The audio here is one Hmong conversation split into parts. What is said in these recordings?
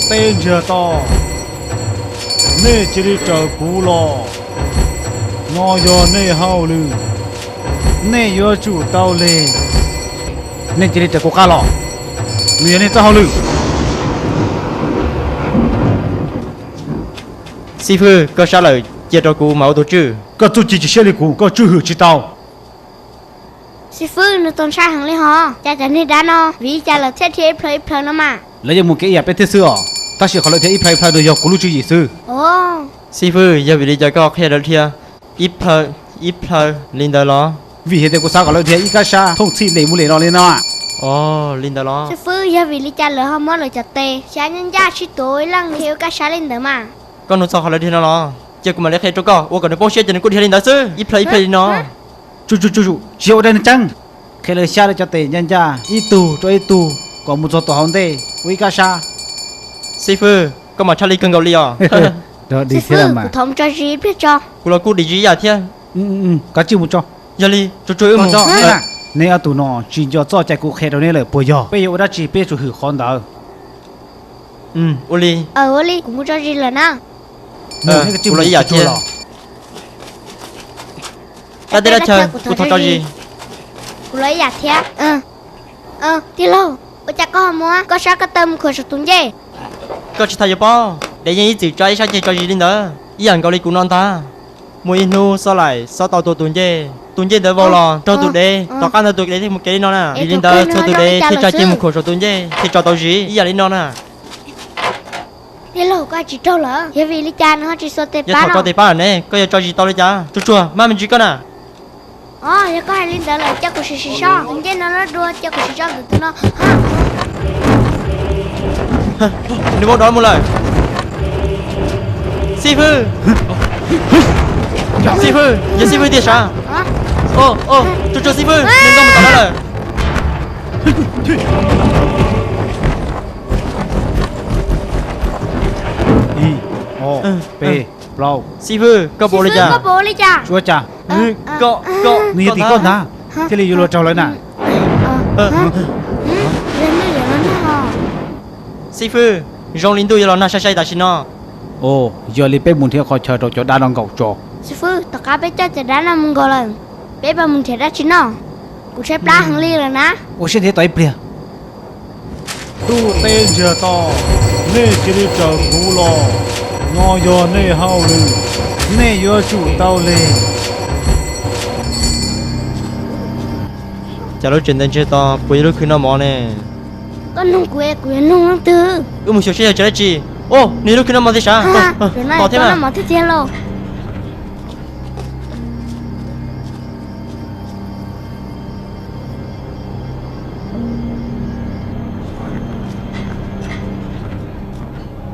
Tub tej ntsiag to, nej cia li raws kuv los. No yog nej hauj lwm, nej yuav tsum tau lig. Nej cia li raws kuv qab los, nws yog nej txoj hauj lwm. Xib fwb, koj sab lawm, cia rau kuv mam ua tus tswj. Koj txuj ci tsis siab li kuv, koj tswj hwm tsis tau. Xib fwb, nws txaus ntshai heev li hos, cas cov niag dab no vim li cas lawv thiaj dhia ib plhaw ib plhaw no mas? Lawv yeej mus kev ib yam peb thiab xwb os, tab sis qhov lawv dhia ib plhaw ib plhaw ntawd yog kuv lub tswv yim xwb. Xib fwb, yog vim li cas koj qhia lawv dhia ib plhaw ib plhaw li ntawd los? Vim hais tias kuv xav kom lawv dhia ib kab sab thooj txhij les mus les los li no. Os, li ntawd los? Xib fwb, yog vim li cas lawv ho muab lawv cov tes xyab ncaj ncaj sib tuav ib leej dhia ua kab sab li ntawd mas? Koj nug txog qhov lawv dhia no los, cia kuv mam li qhia rau koj ua kom nws poob siab ces nws kuj dhia li ntawd xwb, ib plhaw ib plhaw li no. Tsuj tsuj tsuj, tsis yog ua dab neeg tseeb. Qhia lawv xyab lawv cov tes ncaj ncaj ib tug rau ib tug kom mus txog tom hauv ntej ua ib kab sab. Xib fwb, koj mas tshaj lij kawg nkaus li os. Xib fwb, kuv thov mus tso zis ib pliag tso. Kuv los kuj dim zis ib yam thiab. Kav tsij mus tso. Yog li, tsuag tsuag wb mus. Nej ob tug no tsis nco txoj cai kuv qhia rau nej lawm puas yog? Peb yuav ua dab tsi peb yuav tsum hwm qhov ntawd. Ua li, ua li, kuv mus tso zis lawm na. Kuv los ib yam thiab. Tab tej dab chaw kuv thov tso zis. Kuv los ib yam thiab. Tij laug, ua cas koj ho muab koj sab koj taw mus khuam saum tus ncej? Koj tsis tas yuav paub, dev yeej ib txwm tso ib sab ceg tso zis li ntawd ib yam nkaus li kuv no ntag. Muaj ib hnub xob laim xob tau tua tus ncej, tus ncej ntawd vau los raug tus dev, tom qab ntawd tus dev thiaj mus kev li no na. Vim li ntawd txhua tus dev thiaj tso ceg mus khuam saum tus ncej thiaj tso tau zis ib yam li no na. Tij laug, koj tsis raug lawm, yog vim li cas nws ho tsis xuas tes pab no? Koj tes pab ne, koj yuav tso zis tau li cas? Tsuag tsuag, maj me ntsis koj na. Os, yog koj hais li ntawd lawm cia kuv sim sim soj, tus ncej no loj dua cia kuv sim soj ntawm tus no. Nws vau dov mus lawm. Xib fwb, xib fwb, yog xib fwb tiag sav? Tsuag tsuag xib fwb, nws nkauj mus tom no lawm. Ib, ob, peb, plaub. Xib fwb, koj puas ua li cas? Tsis ua cas. Nws yog tim koj ntag, thiaj li yuav luag raug lawv na. Xib fwb, zoo li ntuj yuav los nag sai sai tam sim no. Yog li peb mus nrhiav qhov chaw rau cov dab no nkaum tso. Xib fwb, tom qab peb coj cov dab no mus nkaum lawm, peb puas mus nrhiav dab tsi noj? Kuv tshaib plab heev li lawm na. Ua siab ntev tos ib pliag. Tub tej ntsiag to, nej cia li raws kuv los. No yog nej hauj lwm, nej yuav tsum tau lig. Cas lub tsev ntawd ntsiag to puas yog lub khw noj mov ne? Koj nug kuv es kuv yuav nug leej twg? Wb mus xyuas seb yog tsev dab tsi. Os, nws yog lub khw noj mov tiag sav. Tos thiab na.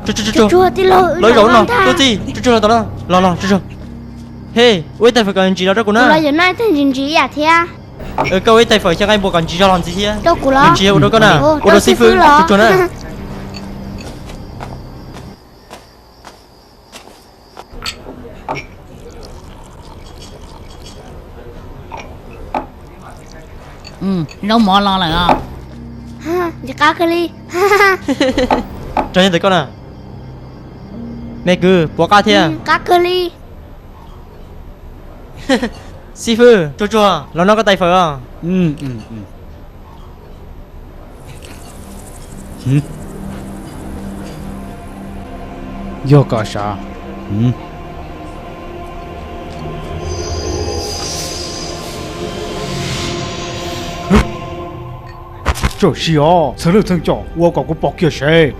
Tsuag tsuag, los zaum no, tuaj txij, tsuag tsuag los tom no, los los tsuag tsuag. He, ua ib tais fawm kom ntsim los rau kuv na. Los yog noj ib tais ntsim ntsim ib yam thiab. Koj ua ib tais fawm xyaw nqaij npua kom ntsim zog los ntxiv thiab. Rau kuv los? Ntsim ua rau koj na, ua rau xib fwb los, tsuag tsuag na. Zaub mov los lawm os. Nws qab kawg li. Rau ntawm koj na. Me kwv, puas qab thiab? Qab kawg li. Xib fwb, tsuag tsuag los noj koj tais fawm os. Yog koj sav. Txawm siab os, txheej leej txheej coj ua kom kuv pom kiag seb.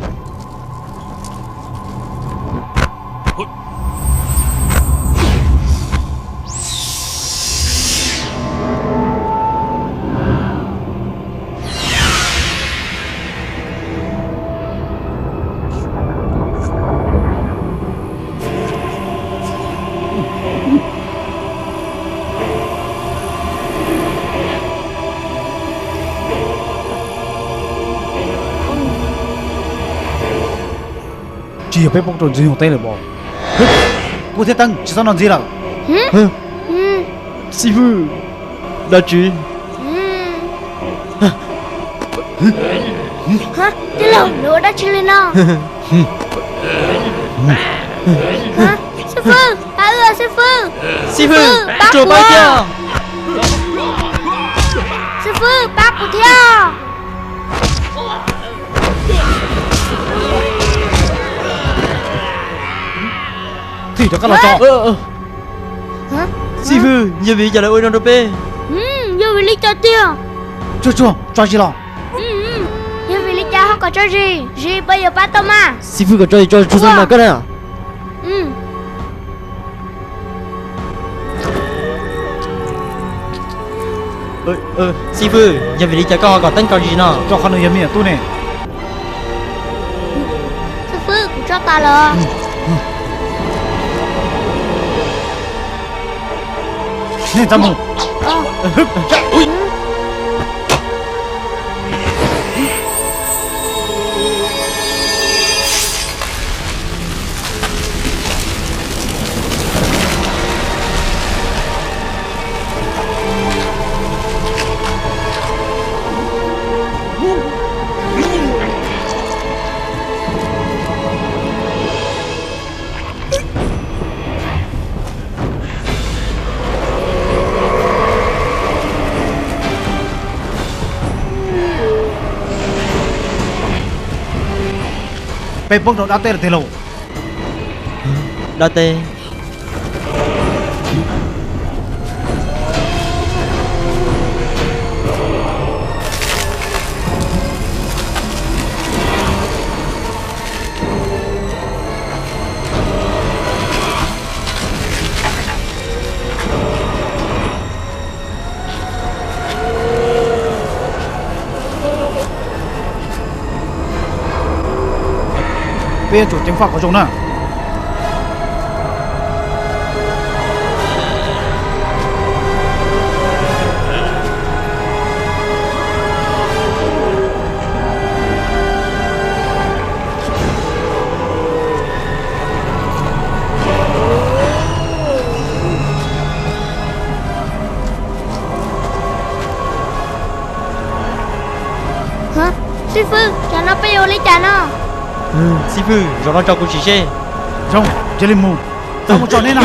Tsis yog peb poob rau ntxwg nyoog teb lawm pob? Kuv thiab Teeb tsis txhob noj ntxiv lawm. Xib fwb, dab tsi? Tij laug, nws ua dab tsi li no? Xib fwb, pab wb, xib fwb. Xib fwb, pab kuv. Xib fwb, pab kuv thiab. Thim rov qab los tso. Xib fwb, yog vim li cas lawv ua no rau peb? Yog vim li cas tiag? Tsuag tsuag, tso zis los. Yog vim li cas ho kom tso zis? Zis puas yuav pab tau mas? Xib fwb kom tso zis tso tsuag tsuag mas koj na. Xib fwb, yog vim li cas koj ho kom teeb tso zis no? Tso qhov nws yog me nyuam tub ne. Xib fwb, kuv tso tas lawm. Nej txhob mus. Peb poob rau dab teb lawm tiag lauj. Dab teb. Peb yuav tsum ceev faj kom zoo na. Xib fwb, tsam no peb yuav ua li cas no? Xib fwb, zaum no tso kuv sim seb. Zoo, cia li mus. Txhob mus tso neb no.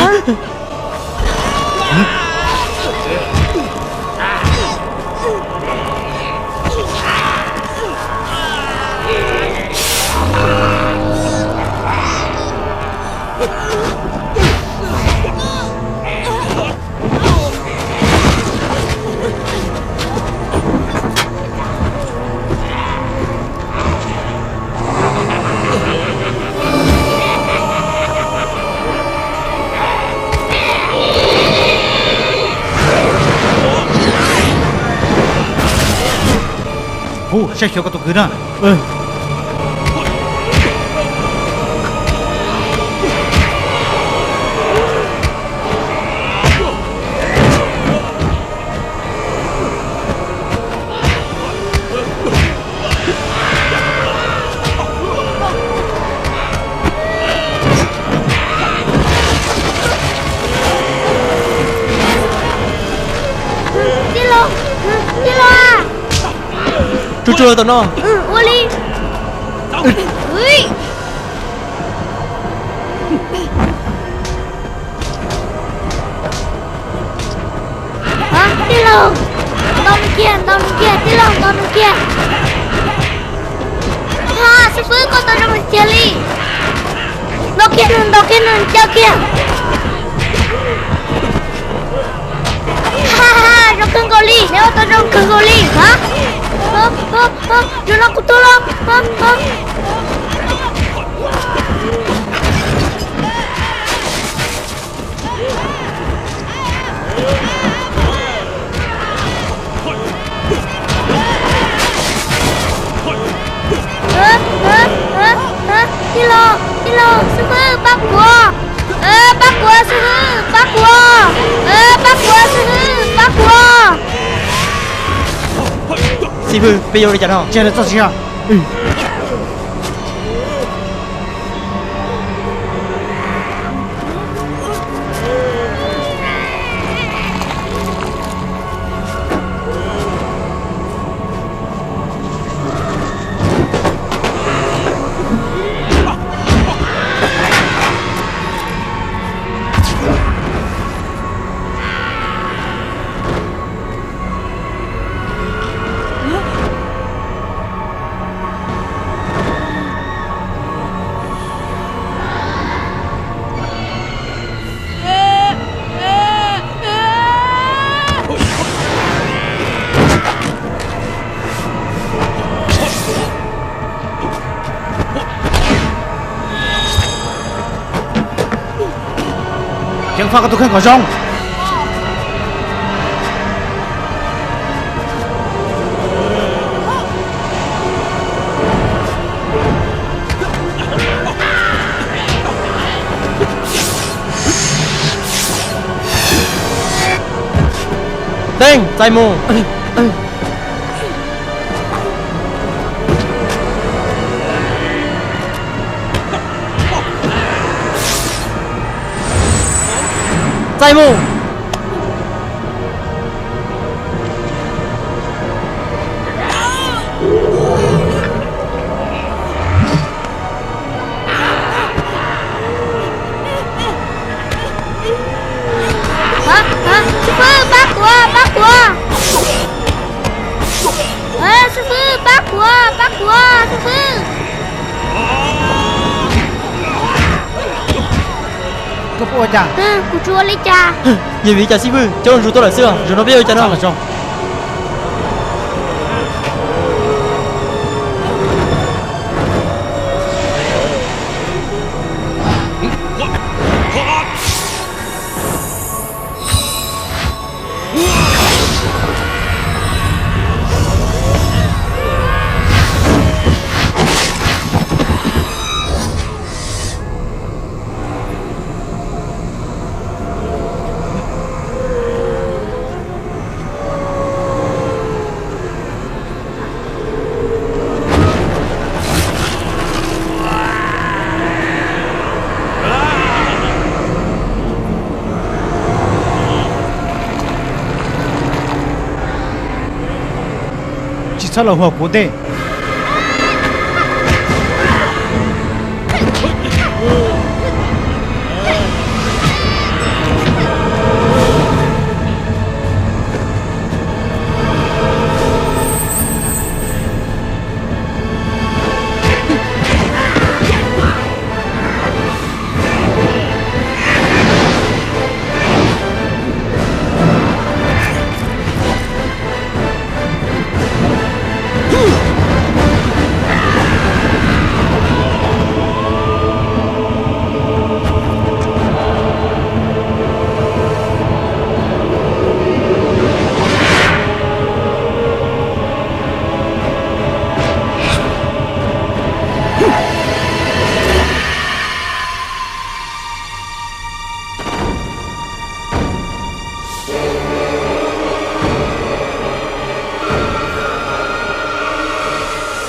Kuv saib xyuas koj tus kwv na. Tij laug, tij laug a. Tsuag tsuag tam no. Ua li. Tij laug, ntaus nws kiag, ntaus nws kiag, tij laug, ntaus nws kiag. Ha, xib fwb, koj tau zoo tiag li. Ntaus kiag nws, ntaus kiag nws, caw kiag. Ha ha, zoo kawg nkaus li, neb ua tau zoo kawg nkaus li. Ha, zaum no kuv tuag los. Tij laug, tij laug, xib fwb, pab kuv, pab kuv, xib fwb, pab kuv, pab kuv, xib fwb, pab kuv. Xib fwb, peb yuav ua li cas no? Tseg lawv txoj sia. Ceev faj koj tus kheej kom zoo. Teej, txais mus. Txais mus. Xib fwb, pab kuv, pab kuv. Xib fwb, pab kuv, pab kuv, xib fwb. Koj puas ua cas? Kuv tsis ua li cas. Yog vim li cas xib fwb, cov lus ntsus tuaj lawm xwb, zaum no peb ua li cas no? Tsis txhob los huam kuv tej.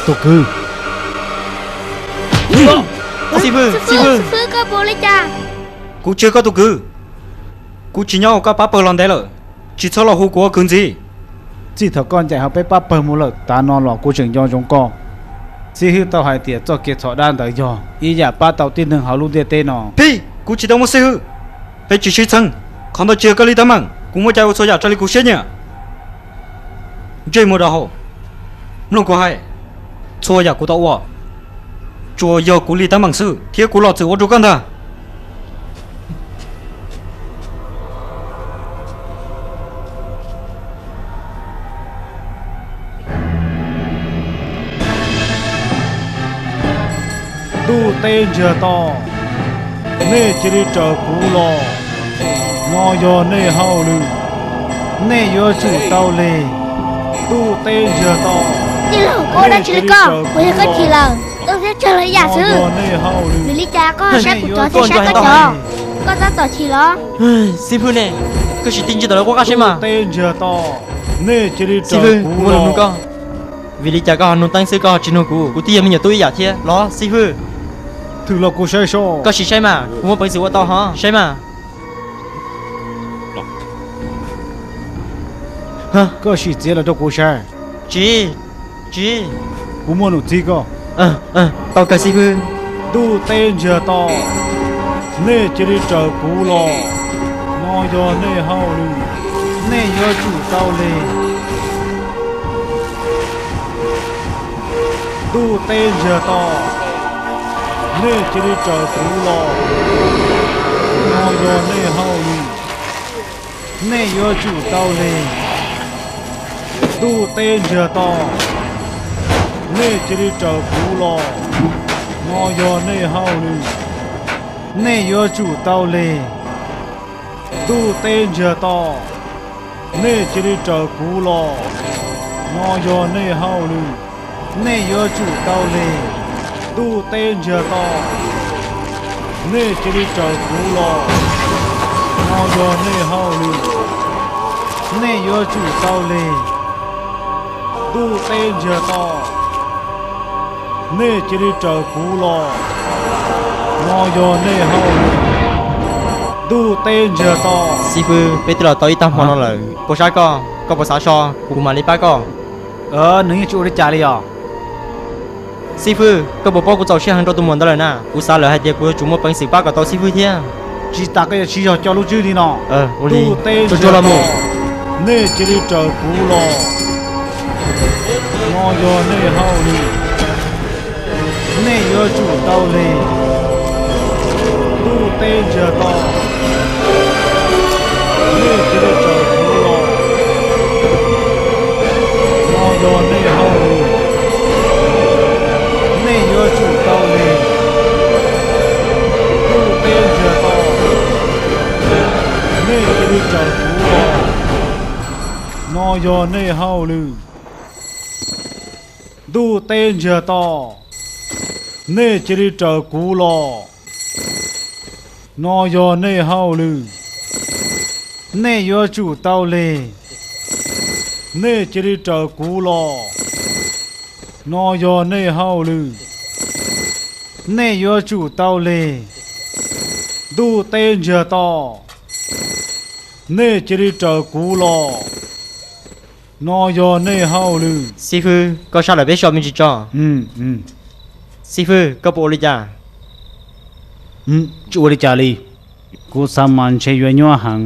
Tus kwv. Xib fwb, xib fwb, kuv tsis yog koj tus kwv. Kuv tsis nyob hauv koj pab pawg los ntev lawm, tsis txhob los hu kuv ua kwv ntxiv. Txij thaum koj ncaim hauv peb pab pawg mus lawm tas no los kuv tseem nco ntsoov koj. Xib hwb tau hais tias txoj kev txhom dab ntawd yog ib yam pab tau tib neeg hauv lub ntiaj teb no. Phij, kuv tsis tau muaj xib hwb. Peb tsis sib txheeb, qhov ntawd tsis yog koj li teeb meem. Kuv muaj cai ua txhua yam raws li kuv siab nyiam. Ntsej muag dawb hau, mloog kuv hais, txhua yam kuv tau ua tsuas yog kuv li teeb meem xwb thiab kuv los txwm ua rau koj ntag. Ntuj teb ntsiag to, nej cia li raws kuv los. No yog nej hauj lwm, nej yuav tsum tau lig. Ntuj teb ntsiag to, tij laug, koj ua dab tsi li koj? Kuv yog koj chim lawm, tuaj thiab tsawg los ib yam xwb. Vim li cas koj saib kuv cov thiab saib koj cov? Koj tab tom chim los? Xib hwb ne, koj sim tij ntsig tom lawv quab qab saib mas. Teb ntsiag to, nej cia li raws kuv los. Vim li cas koj ho nug teeb xwb koj ho tsis nug kuv? Kuv twb yog me nyuam tub ib yam thiab los xib hwb. Thwm los kuv saib seb. Koj sim saib mas, kuv muaj peev xwm ua tau ho saib mas. Koj sim txiav los rau kuv saib. Tsis, tsis. Kuv muaj num txib koj. Tau kawg xib hwb. Ntuj teb ntsiag to, nej cia li raws kuv los. No yog nej hauj lwm, nej yuav tsum tau lig. Ntuj teb ntsiag to, nej cia li raws kuv los. No yog nej hauj lwm, nej yuav tsum tau lig. Ntuj teb ntsiag to, nej cia li raws kuv los. No yog nej hauj lwm, nej yuav tsum tau lig. Ntuj teb ntsiag to, nej cia li raws kuv los, no yog nej hauj lwm, nej yuav tsum tau lig. Ntuj teb ntsiag to, nej cia li raws kuv los, no yog nej hauj lwm, nej yuav tsum tau lig. Ntuj teb ntsiag to, nej cia li raws kuv los, no yog nej hauj lwm. Ntuj teb ntsiag to. Xib fwb, peb twb los tau ib tag hmo no lawm, puas sab koj? Koj puas xav so, kuv mam li pab koj. Nws yeej tsis ua li cas li os. Xib fwb, koj puas paub kuv txaus siab heev rau tus muam ntawd lawm na. Kuv xav lawm hais tias kuv yuav tsum muaj peev xwm pab kom tau xib fwb thiab. Tsis tas koj yuav siv zog coj lub tswb li no. Ntuj teb ntsiag to, nej cia li raws kuv los, no yog nej hauj lwm, nej yuav tsum tau lig. Ntuj teb ntsiag to, nej cia li raws kuv los, no yog nej hauj lwm, nej yuav tsum tau lig. Ntuj teb ntsiag to, nej cia li raws kuv los, no yog nej hauj lwm. Ntuj teb ntsiag to, nej cia li raws kuv los, no yog nej hauj lwm, nej yuav tsum tau lig. Nej cia li raws kuv los, no yog nej hauj lwm, nej yuav tsum tau lig. Ntuj teb ntsiag to, nej cia li raws kuv los, no yog nej hauj lwm. Xib fwb, koj sab lawm peb so me ntsis tso. Xib fwb, koj puas ua li cas? Tsis ua li cas li. Kuv xav mas ntshe yuav nyuaj heev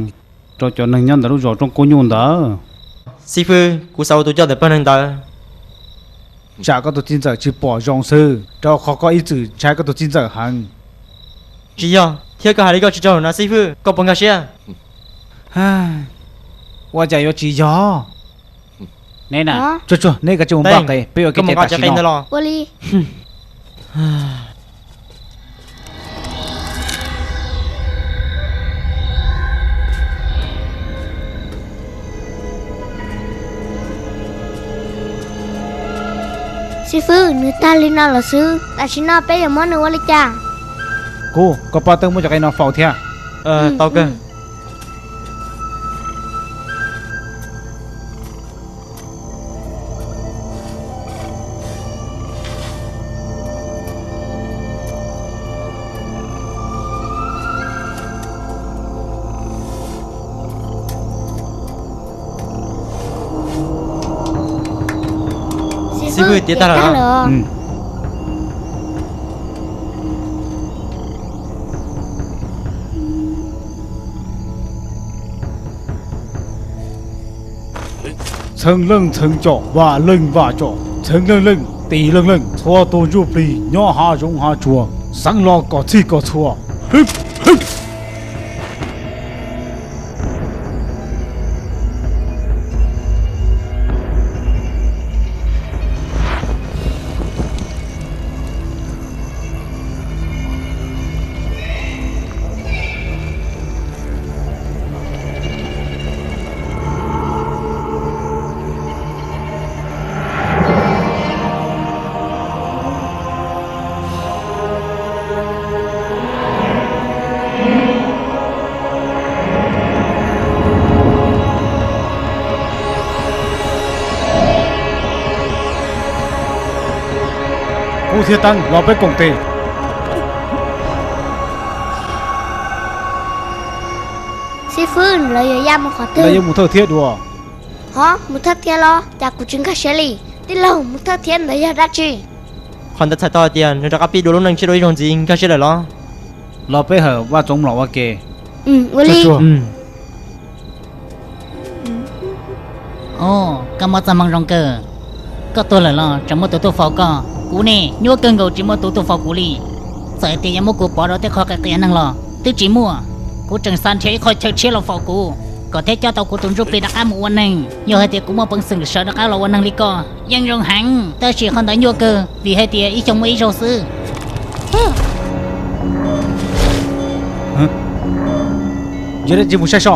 rau cov neeg nyob ntawm lub zos Roob Kub Nyuj ntawd. Xib fwb, kuv xav ua tus coj ntawm pawg neeg ntawd. Tsam koj tus txiv ntxawm tsis pom zoo xwb, rau qhov koj ib txwm ntshai koj tus txiv ntxawm heev. Tsis yog thiab, koj hais li koj tsis tsaug na xib fwb, koj puas nkag siab? Ua cas yuav tsis yog? Neb na, tsuag tsuag, neb kav tsij mus npaj qe, peb ua kev cai tam sim no. Xib fwb, nws tag li no lawm xwb, tam sim no peb yuav muab nws ua li cas? Kub, koj pab Teeb muab cov qe no faus thiab. Tau kawg. Xib fwb, tiav tag lawm. Txheeb leej txheeb com, vam leej vam com, txheeb leej leej, tis leej leej, txhua tus ntsuj plig nyob hav zoov hav tsuag, xeev los kom txhij kom txhua. Kub thiab Teeb, los peb koom tes. Xib fwb, lawv yuav ya mus qhov twg? Lawv yuav mus thawj thiab dua. Hov, mus thawj thiab los? Cas kuv tsis nkag siab li. Tij laug, mus thawj thiab ntawd yog dab tsi? Qhov ntawd txhais tau hais tias nws rov qab pib dua lub neej tshiab dua ib zaug ntxiv, nkag siab lawm los? Los peb hawm Vaj Txoov Mlom ua ke. Ua li. Koj muaj txoj hmoo zoo kawg. Koj tuag lawm los tseem muaj tus tuaj faus koj. Kuv ne, nyuaj kawg nkaus tsis muaj tus tuaj faus kuv li. Txawm hais tias yuav muab kuv pov rau tej qhov qias qias neeg los twb tsis muaj. Kuv tseem xav nrhiav ib qho chaw tshiab los faus kuv, kom thiaj coj tau kuv tus ntsuj plig rov qab mus ua neeg. Yog hais tias kuv muaj peev xwm sawv rov qab los ua neeg li koj yeej zoo heev, tab sis qhov ntawd nyuaj kawg vim hais tias ib xyoo muaj ib zaug xwb. Yog dab tsi mus saib so.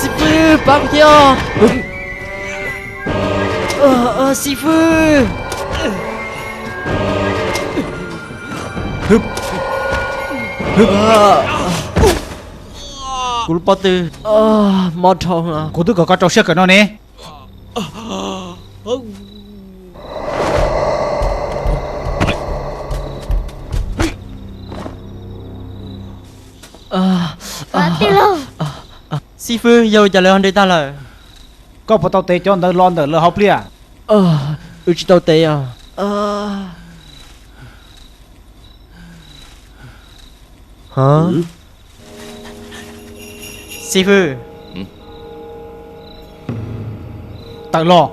Xib fwb, pab kuv thiab. Xib fwb. Kuv lub pob tw mob dhau. Kuv twb kom koj rau siab kawm no ne. Xib fwb, yog ua cas lawv ho nres tag lawm? Koj puas tau tev cov ntawd los ntawm lawv hauv pliaj? Wb tsis tau tev os. Xib fwb, tawm los.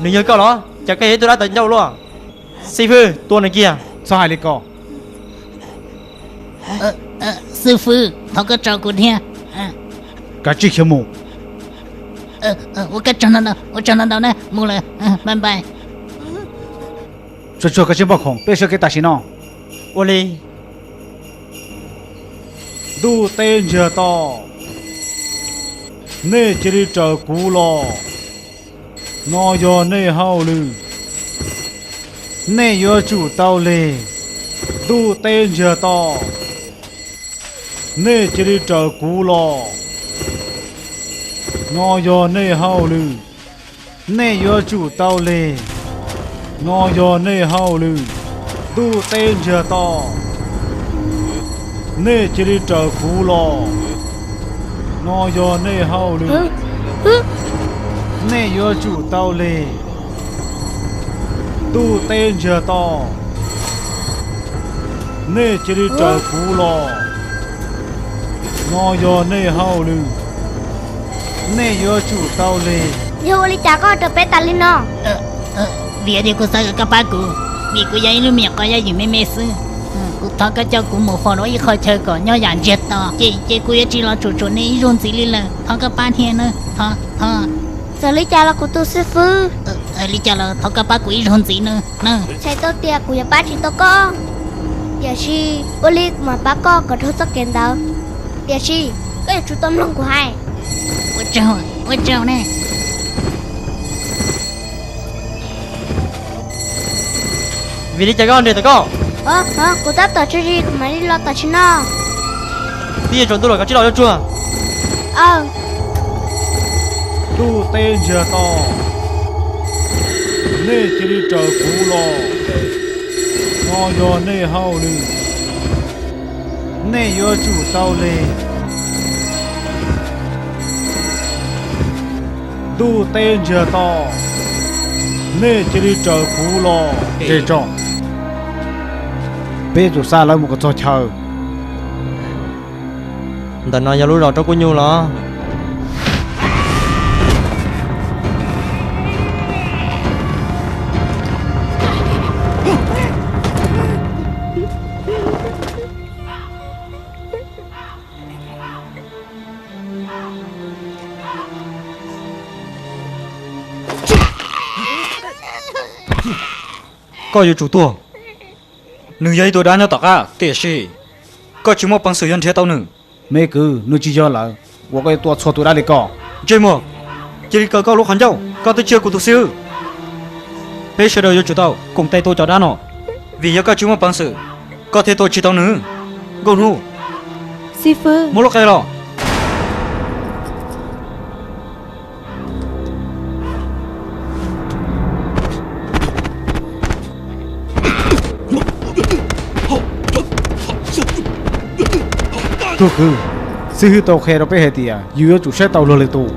Nws yog koj los? Cas koj yog ib tug dab tawv ncauj luaj? Xib fwb, tua nws kiag. Txhob hais li ko. Xib fwb, thov koj tso kuv thiab. Kav tsij khiav mus. Ua koj tsaug ntau ntau, ua tsaug ntau ntau na, mus lawm, bye bye. Tsuag tsuag koj tsis npoj khoom, peb sawv kev tam sim no. Ua li. Ntuj teb ntsiag to, nej cia li raws kuv los. No yog nej hauj lwm, nej yuav tsum tau leg. Ntuj teb ntsiag to, nej cia li raws kuv los. No yog nej hauj lwm, nej yuav tsum tau leg. No yog nej hauj lwm. Ntuj teb ntsiag to, nej cia li raws kuv los. No yog nej hauj lwm, nej yuav tsum tau leg. Ntuj teb ntsiag to, nej cia li raws kuv los. No yog nej hauj lwm, nej yuav tsum tau leg. Yog ua li cas koj raws peb tas li no? Vim tias kuv xav kom koj pab kuv, vim kuv yog ib lub me nyuam qos yaj ywm me me xwb. Kuv thov koj coj kuv mus faus rau ib qho chaw kom nyob yam ntsiag to, ces ces kuv yuav tsis los tsuam tsuam nej ib zaug ntxiv li lawm. Thov koj pab thiab na, thov, thov. Txawm li cas los kuv tus xib fwb. Li cas los thov koj pab kuv ib zaug ntxiv na. Txhais tau tias kuv yuav pab tsis tau koj, tiam sis ua li kuv mam pab koj kom dhau txoj kev ntawd. Tiam sis koj yuav tsum tau mloog kuv hais. Ua tsaug, ua tsaug ne. Vim li cas koj nres tau koj? Kuv tab tom tso zis, kuv mam li los tam sim no. Twb yuav tsaus ntuj lawm, koj tsis los yuav tsuag. Ntuj teb ntsiag to, nej cia li raws kuv los. No yog nej hauj lwm, nej yuav tsum tau leg. Ntuj teb ntsiag to, nej cia li raws kuv los. Peb tsum xa lawv mus kom txog chaw. Ntawm no yog lub zos Roob Kub Nyuj los? Koj yuav tsum tuag. Nws yog ib tug dab nyob tom qab, tiam sis koj tsis muaj peev xwm yuav nrhiav tau nws. Me kwv, nws tsis yog lawm uas koj yuav tua txhua tus dab li ko. Ntsej muag, cia li kaw koj lub qhov ncauj, koj twb tsis yog kuv tus xib hwb. Peb sawv daws yuav tsum tau koom tes tua cov dab no, vim yog koj tsis muaj peev xwm, koj thiaj tua tsis tau nws. Nkauj hnub, xib fwb, muab lub qe los. Tug kwv, xib hwb tau qhia rau peb hais tias yus yuav tsum saib taus luag lwm tus.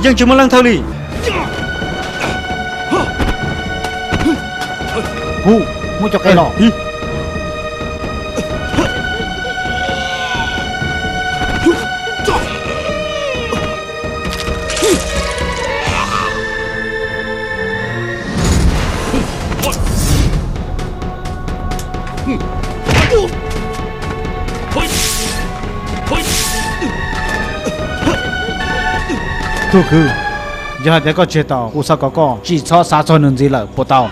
Yeej tsis muaj leej thawj li. Kuv, Muab cov qe los. Tug kwv, yog hais tias koj tseg tau, kuv xav kom koj tsis txhob xav txog nws ntxiv lawm puas tau?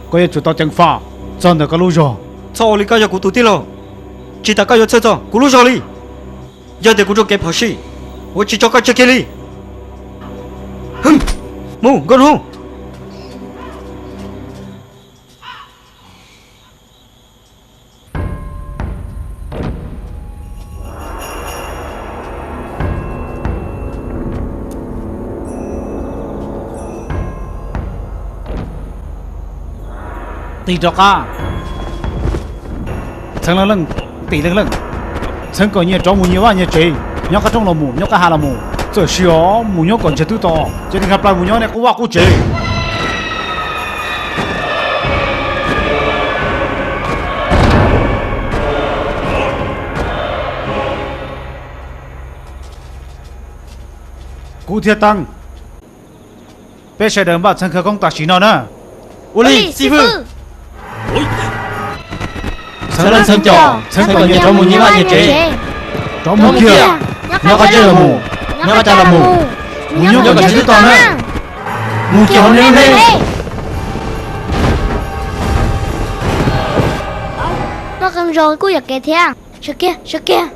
Koj yuav tsum tau ceev faj txog ntawm koj lub zog. Txhob ua li, koj yog kuv tus tij laug, tsis tas koj yuav txhawj txog kuv lub zog li. Yog tias kuv rau kev phom sij, kuv tsis tso koj tseg kiag li. Mus, nkauj nraug. Tig rov qab. Txheeb leej leej, tim leej leej, txheeb kom nyias rov mus nyias vaj nyias tsev, nyob qab roob los mus, nyob qab hav los mus, txawm sim os mus nyob kom ntsiag twb to, ces tig nrho plaws mus nyob nej qub vaj qub tsev. Kuv thiaj teeb. Peb sawv daws npaj txheeb khawv koob tam sim no na. Ua li, xib fwb. Txheeb leej txheeb coj, txheeb kom nyias rov mus nyias vaj nyias tsev. Rov mus kiag, nyob qab zej los mus, nyob qab cav los mus, mus nyob kom ntsiag twb to na. Mus kiag hauv nej lub neej. Noj qee zaus kuj yuam kev thiab. Sawv kiag, sawv kiag.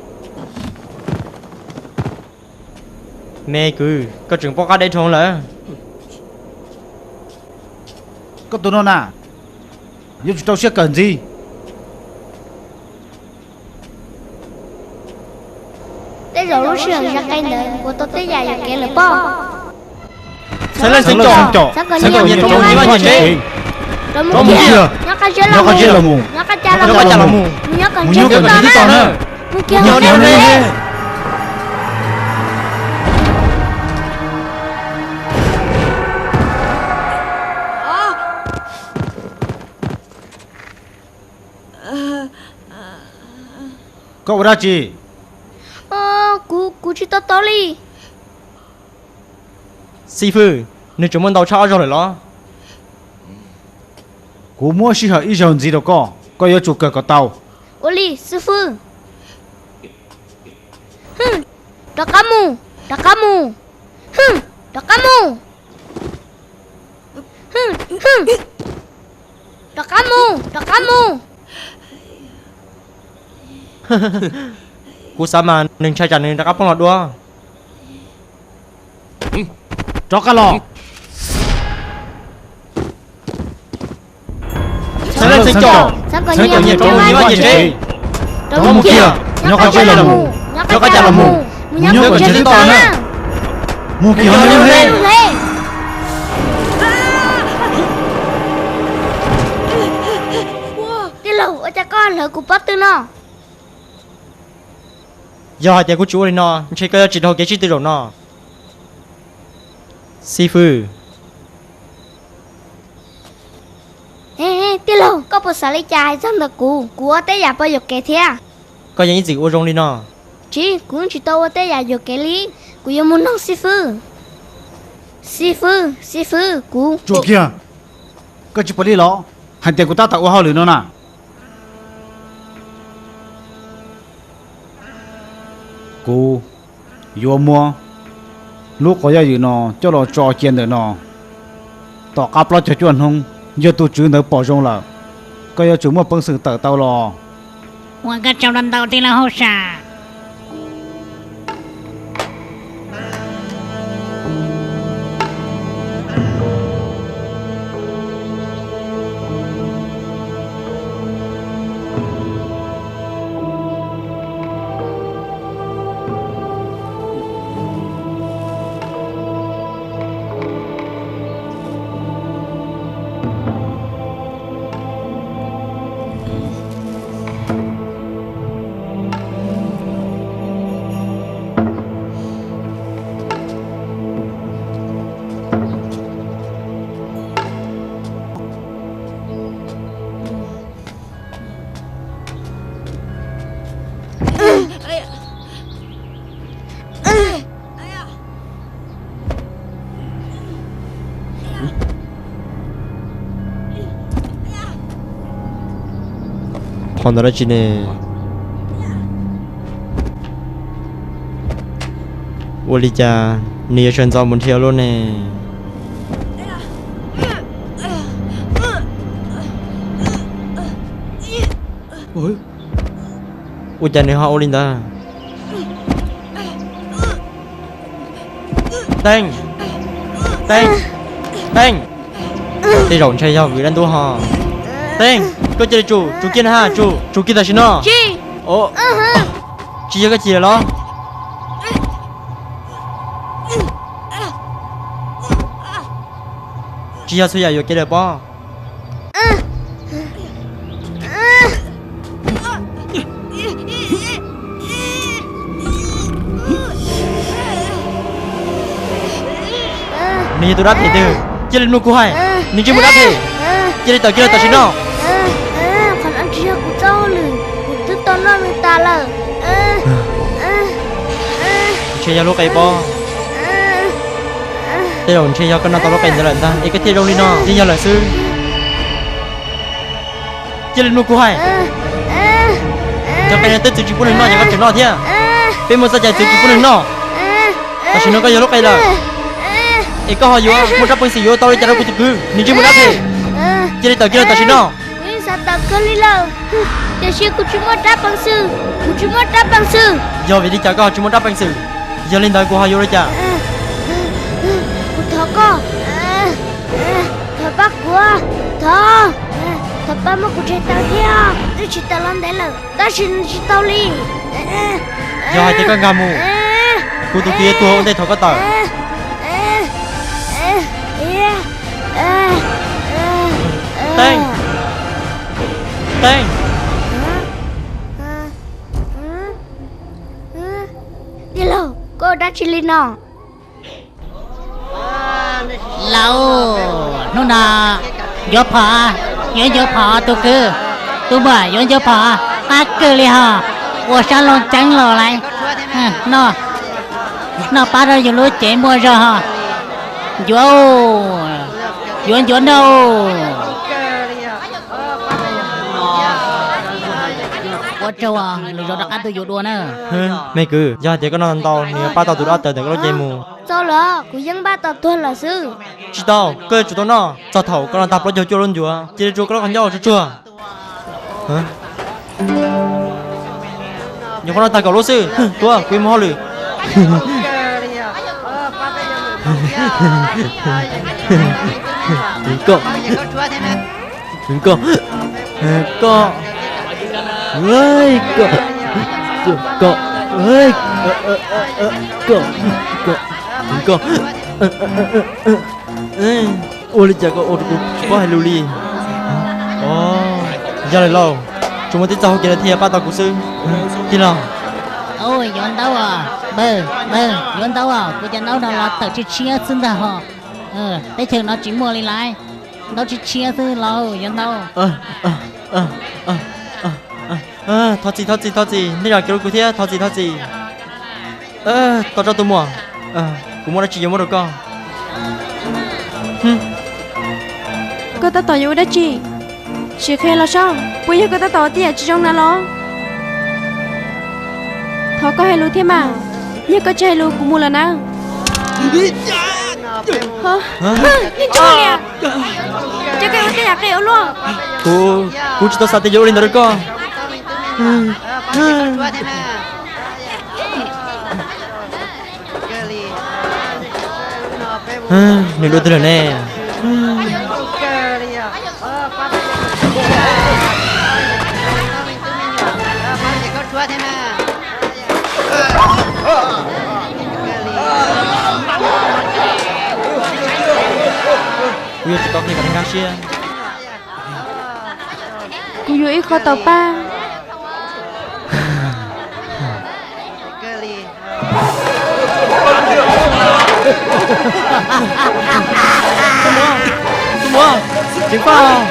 Me kwv, koj tseem pom qab deb dhau lawm. Koj tus no na, yuav tsum rau siab kawm ntxiv. Tej zaum lub sij hawm zaj qe ntawd kuv tau tej yam yuam kev lawm pob. Txheeb leej txheeb coj, txheeb kom nyias rov mus nyias vaj nyias tsev. Rov mus kiag, nyob qab zej los mus, nyob qab cav los mus, mus nyob kom ntsiag twb to na. Mus kiag, mus kiag. Koj ua dab tsi? Kuv, kuv tsis to taub li. Xib fwb, nws tseem muaj ntau tshaj ob zaug lawm los? Kuv muab sij hawm ib zaug ntxiv rau koj, koj yuav tsum kawm kom tau. Ua li xib fwb. Rov qab mus, rov qab mus. Rov qab mus. Rov qab mus, rov qab mus. Kuv xav mas nws ntshai tsam nws rov qab poob los dua. Rov qab los. Txheeb leej txheeb coj, txheeb kom nyias rov mus nyias vaj nyias tsev. Rov mus kiag, nyob qab zej los mus, nyob qab cav los mus, mus nyob kom ntsiag twb to na. Mus kiag hauv nej lub neej. Tij laug, ua cas koj hlawv kuv pob tw no? Yog hais tias kuv tsis ua li no, ntshe koj yuav tsis dhau kev sib tw zaum no. Xib fwb. Tij laug, koj puas xav li cas hais txog ntawm kuv? Kuv ua tej yam pom yuam kev thiab. Koj yeej ib txwm ua zoo li no. Tsis, kuv tsis tau ua tej yam yuam kev li. Kuv yuav mus noog xib fwb. Xib fwb, xib fwb, kuv... Tsuam kiag! Koj tsis pom li los hais tias kuv tab tom ua hauj lwm no na? Kuv yuav muab lub quas yaj ywm no coj los tso cia ntawm no. Tom qab plaub caug cuaj hnub, yog tus tswv ntawd pom zoo lawm, koj yuav tsum muaj peev xwm tawm tau los. Ua koj tsaug ntau ntau tij laug hauj sam. Qhov ntawd dab tsi ne? Ua li cas nws yuav sawv ntxov mus nrhiav luaj ne? Ua cas nws ho ua li ntawd? Teej, Teej, Teej. Tej zaum ntshe yog vim dab ntub ho. Teej, koj cia li tsum, tsum kiag na ha, tsum, tsum kiag tam sim no. Tsis yog koj chim lawm los? Tsis yog txhua yam yuam kev lawm pob. Nws yog tus dab phem twg? Cia li mloog kuv hais, nws ntsej muag dab phem, cia li tawm kiag los tam sim no. Qhov no tsis yog kuv txoj hauj lwm, kuv twb tau noj nws tas lawm. Ntshe yog lub qe pob. Tej zaum ntshe yog koj noj tau lub qe ntawd lawm ntag es koj thiaj zoo li no, yeej yog lawm xwb. Cia li mloog kuv hais, cov qe no twb txwv tsis pub nws noj ces koj tseem noj thiab. Peb muaj txoj cai txwv tsis pub nws noj. Tam sim no koj yog lub qe lawm, es koj ho yuav muaj rab peev xwm yuav tau li cas rau kuv tus kwv? Nws ntsej muag dab phem, cia li tawm kiag los tam sim no. Kuv yeej xav tawm kawg li lawm, tiam sis kuv tsis muaj rab peev xwm, kuv tsis muaj rab peev xwm. Yog vim li cas koj ho tsis muaj rab peev xwm? Yog li ntawd kuv ho yuav li cas? Kuv thov koj, thov pab kuv, thov, thov pab muab kuv tshem tawm thiab. Twb tsis tawm los ntev lawm tab sis nws tsis tau li. Yog hais tias koj nkag mus, kuv tus kwv yuav tuag ua ntej thaum koj tawm. Teej, Teej. Tij laug, koj ua dab tsi li no? Laus, hnub no yuav phom, yuav ncuav phom tus kwv, tus muam yuav ncuav phom qab kawg li hos, ua sab loo ceeb los lawm. Noj pab rau yus lub cev muaj zog hos. Ncuav, yuav ncuav noj. Ua tsaug, lwm zaus rov qab tuaj yuav dua na. Me kwv, yog hais tias koj noj ntau nws yuav pab tau tus dab tawv ntawm koj lub cev mus. Txaus lawm, kuv yeej npaj tau tuag lawm xwb. Tsis tau, koj yuav tsum tau noj txog thaum koj noj tag plaub caug cuaj lub ncuav. Cia li rua koj lub qhov ncauj tsuag tsuag. Nyuam qhuav noj tag kaum lub xwb, tuaj kuv yuav mus hauj lwm. Koj, koj, koj, koj, koj, koj, ua li cas koj ua rau kuv tsis paub hais lus li? Yog lawm lauj, tsuas muaj tib txoj hau kev lawm thiaj yuav pab tau kuv xwb, tij laug. Yuav ntaub os, npawg, npawg, yuav ntaub os, kuv cov ntaub no los tawm tshiab tshiab xwb ntag hos. Teb chaws no tsis muaj li lawm, ntaub tshiab tshiab xwb lauj, yuav ntaub. Thov txim, thov txim, thov txim, nej zam kev rau kuv thiab, thov txim, thov txim. Tau tso tus muam, kuv muaj dab tsi yuav muab rau koj. Koj tab tom yuav ua dab tsi? Sim qhia los saib, puas yog koj tab tom ua tej yam tsis zoo na los? Thov koj hais lus thiab mas, yog koj tsis hais lus kuv mus lawm na. Yeej tsis ua li, ces koj ua tej yam qia ua luaj. Kuv, kuv tsis tau xav tias yuav ua li ntawd rau koj. Nws dua twg lawm ne? Kuv yuav tsum tau qhia kom nkag siab. Kuv yuav ib qho tau pab. Tus muam, ceev faj.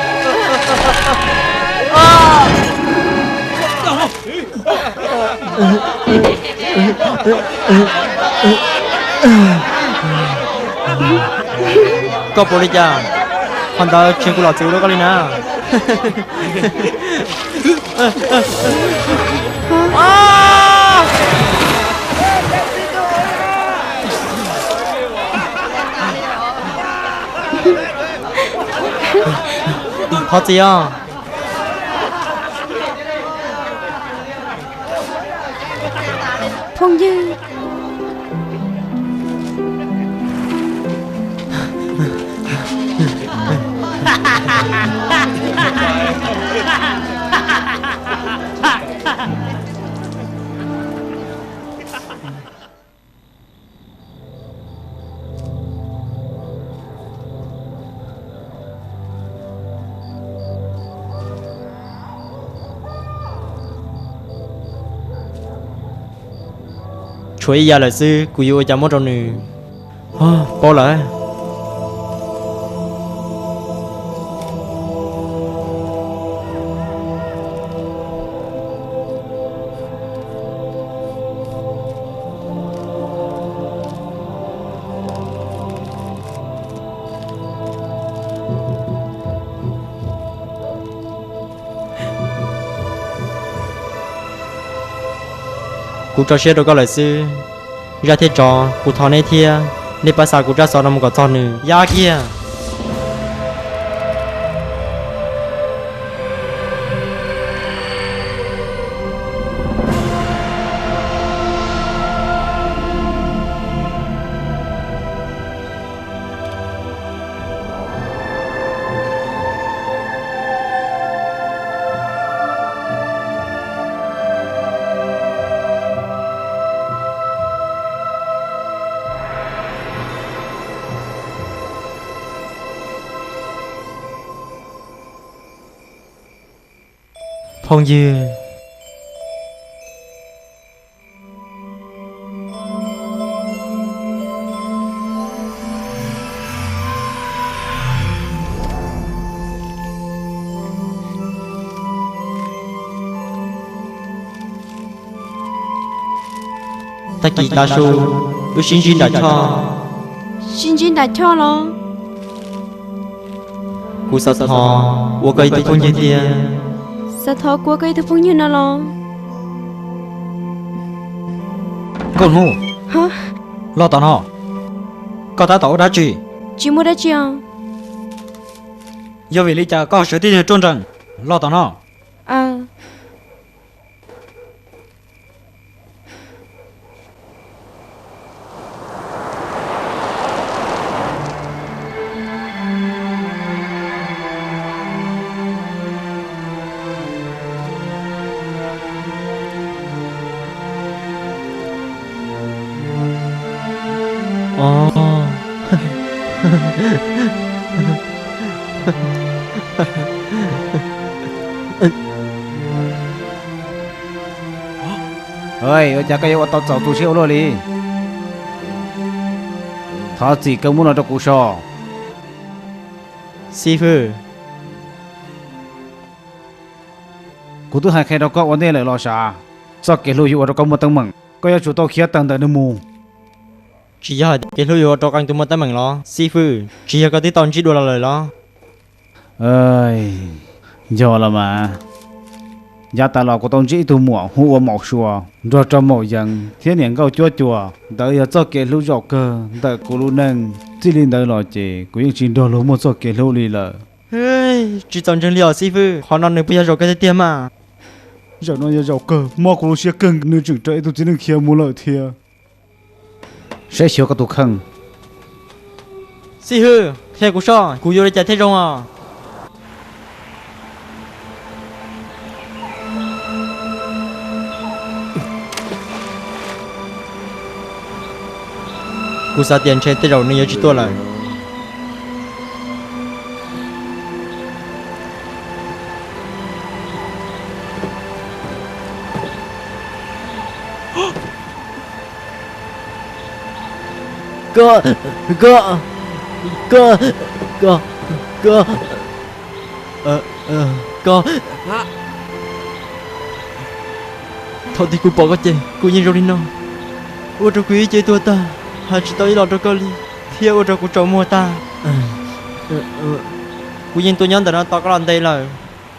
Koj puas li cas? Qhov ntawd tsis yog kuv los txwv rau koj li na. Thov txim os. Phooj ywg. Tshuav ib yam lawm xwb, kuv yuav ua cas muab rau nws? Paub lawm. Kuv tso siab rau koj lawm xwb. Zaj thiab tsov, kuv thov neb thiab, nej pab xa kuv rab xov no mus kom txog nws. Yaj kiag. Phooj ywg. Tag kis tav su, wb sib ntsib nram choj. Sib ntsib nram choj los? Kuv xav thov ua koj ib tug phooj ywg thiab. Xav thov kuv ua koj ib tug phooj ywg no los? Nkauj Hnub, los tom no. Koj tab tom ua dab tsi? Tsis muaj dab tsi os. Yog vim li cas koj ho sawv tib niag ruaj nrees? Los tom no. Ua cas koj yuav ua tau txaus tu siab ua luaj li? Thov txim kawg, muab no rau kuv so. Xib fwb, kuv twb hais qhia rau koj ua ntej lawm los sav, txoj kev hlub yuav ua rau koj muaj teeb meem, koj yuav tsum tau khiav tawm ntawm nws mus. Tsis yog hais tias kev hlub yuav ua rau qee tus muaj teeb meem los xib fwb, tsis yog koj twb tau ntsib dua los lawm los? Yog los mas, yav tas los kuv tau ntsib ib tug muam hu ua Maum Suav nrog rau Maum Yeev thiab niam nkauj cuab cuas, ntawd yog txoj kev hlub zaum kawg ntawm kuv lub neej. Txij li ntawd los ces kuv yeej tsis nrog luag muaj txoj kev hlub li lawm. Tsis txaus ntseeg li os xib fwb, qhov no nws puas yog zaum kawg tiag tiag mas? Zaum no yog zaum kawg, mob kuv lub siab kawg, nws tseem raws ib tug txiv neej khiav mus lawm thiab. Saib xyuas koj tus kheej. Xib hwb, qhia kuv soj, kuv yuav li cas thiaj zoo os? Kuv xav tias ntshe tej zaum nws yuav tsis tuaj lawm. Koj, koj, koj, koj, koj, koj. Thaum twg kuv pom koj ces kuv yeej zoo li no, ua rau kuv ib ce tuag tag, hais tsis tau ib los rau koj li, thiab ua rau kuv tsaus muag tag. Kuv yeej tuaj nyob ntawm no tos koj los ntes lawm.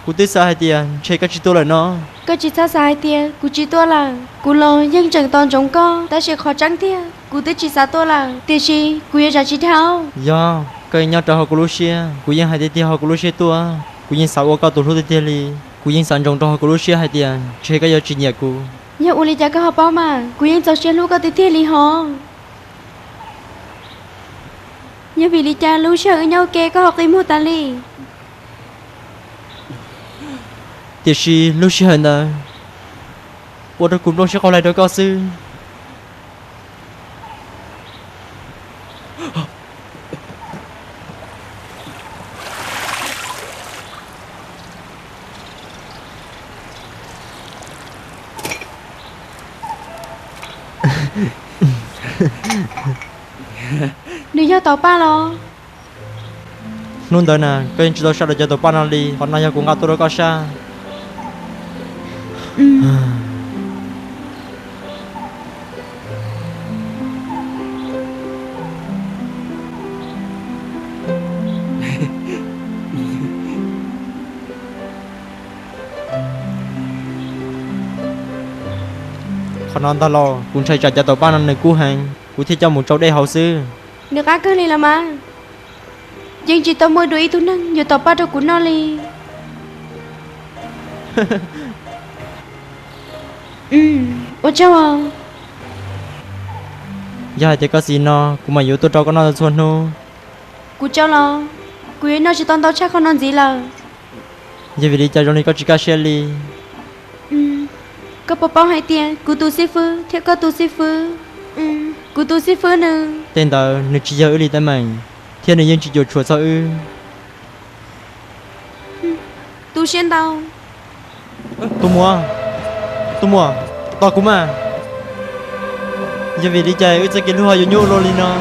Kuv twb xav hais tias ntshe koj tsis tuaj lawm no. Koj tsis txhob xav hais tias kuv tsis tuaj lawm. Kuv los yeej tseem tos ntsoov koj, tab sis qhov tseeb tiag kuv twb tsis xav tuaj lawm, tiam sis kuv yuav zam tsis dhau. Yog koj nyob rau hauv kuv lub siab, kuv yeej hais tiag tiag hauv kuv lub siab tuaj. Kuv yeej xav ua koj tus hlub tiag tiag li. Kuv yeej xav ntsoov rau hauv kuv lub siab hais tias ntshe koj yuav tsis nyiam kuv. Yog ua li cas koj ho paub mas, kuv yeej txaus siab hlub koj tiag tiag li hos. Yog vim li cas lub sij hawm wb nyob ua ke koj ho qi muag tas li? Tiam sis lub sij hawm ntawd ua rau kuv nplooj siab qauj hlais rau koj xwb. Nws yog tau paj los? Hnub ntawd na koj yeej tsis tau saj dua cov tau paj no li, qhov no yog kuv nqa tuaj rau koj saj. Qhov no ntag los kuv ntshai tsam cov tau paj no nws kub heev, kuv thiaj coj mus tsau dej haus xwb. Nws qab kawg li los mas, yeej tsis tau muaj dua ib tug neeg yuav tau paj rau kuv noj li. Ua tsaug. Yog hais tias koj xis no, kuv mam yuav tuaj rau koj noj txhua hnub. Kuv tsaug los, kuv yuav noj tsis tau ntau tshaj qhov no ntxiv lawm. Yog vim li cas zoo li koj tsis kaj siab li? Koj puas paub hais tias kuv tus xib fwb thiab koj tus xib fwb, kuv tus xib fwb nws, tej ntawd nws tsis yog wb li teeb meem, thiab nws yeej tsis cuam tshuam txog wb. Tu siab ntau. Tus muam, tus muam, tos kuv mas. Yog vim li cas wb txoj kev hlub ho yuav nyuaj ua luaj li no?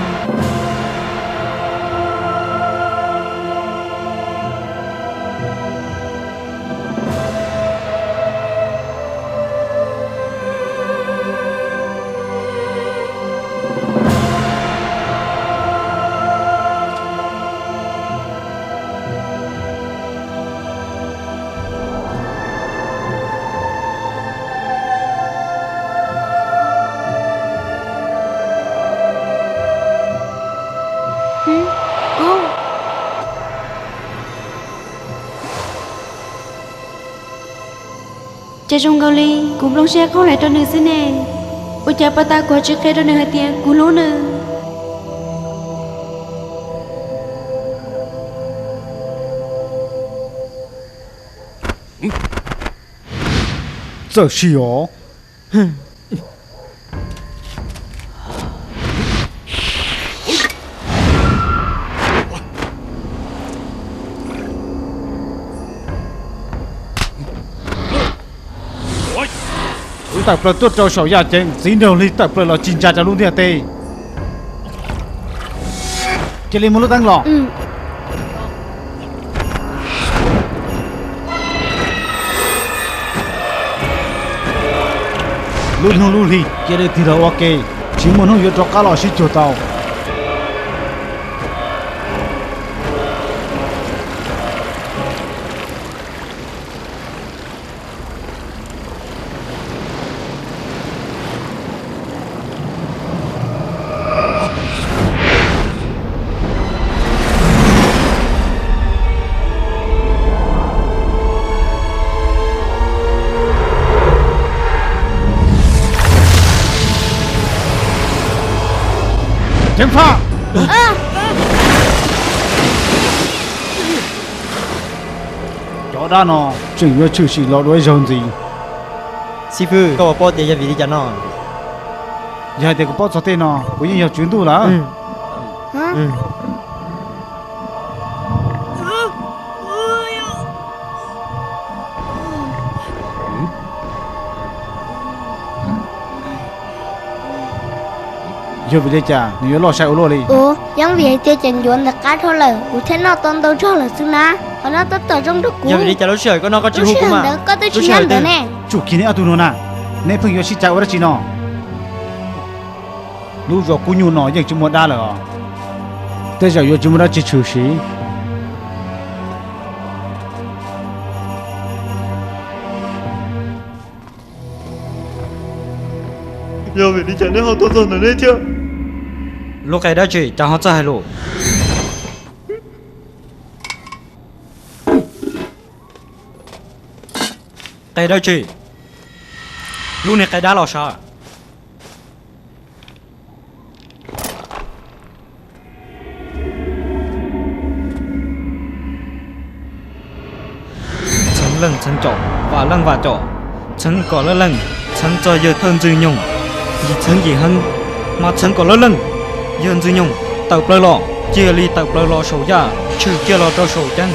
Ces zoo nkaus li kuv nplooj siab qaug hlais rau nws xwb ne. Ua cas puag ta kuv tsis qhia rau nws hais tias kuv hlub nws? Txawm sim os. Tawm plaws tuaj rau saum yaj ceeb, txiv nraug hli tawm plaws los tsis ntsa rau lub ntiaj teb. Cia li muab lub teeb los. Lub hnub lub hli cia li tig los ua ke, tsis muaj hnub yuav rov qab los sib cuag tau. Ceev faj! Cov dab no tseem yuav tshwm sim los dua ib zaug ntxiv. Xib fwb, koj puas paub tias yog vim li cas no? Yog hais tias kuv paub txog tej no, kuv yeej yog tswv ntuj lawm. Yog vim li cas nws yuav loj sai ua luaj li? Ua, yeej vim hais tias cov ncuav ntawd qab dhau lawm kuv thiaj noj tau ntau zog lawm xwb na. Qhov no tab tom zoo rau kuv. Yog vim li cas lub sij hawm koj noj koj tsis hu kuv mas? Lub sij hawm ntawd koj twb tsis nyob ntawd ne. Tsuj kiag nej ob tug no na, neb pheej yuav sib cav ua dab tsi no? Lub zos kub nyuj no yeej tsis muaj dab lawm os. Tej zaum yuav tsis muaj dab tsi tshwm sim. Yog vim li cas neb ho tuaj txog ntawm neb thiab? Lub qe dab tsi cas ho txawj hais lus? Qe dab tsi? Lub niag qe dab los sav. Txheev leej txheev caum, vam leej vam caum, txheev kom lawj leej txheev txog yawg thawj Ntxwg Nyoog, yim txheev yim heev, mas txheev kom lawj leej yawg Ntxwg Nyoog tawm plaws los, cia li tawm plaws los saum yaj, tshwm kiag los rau saum ceeb,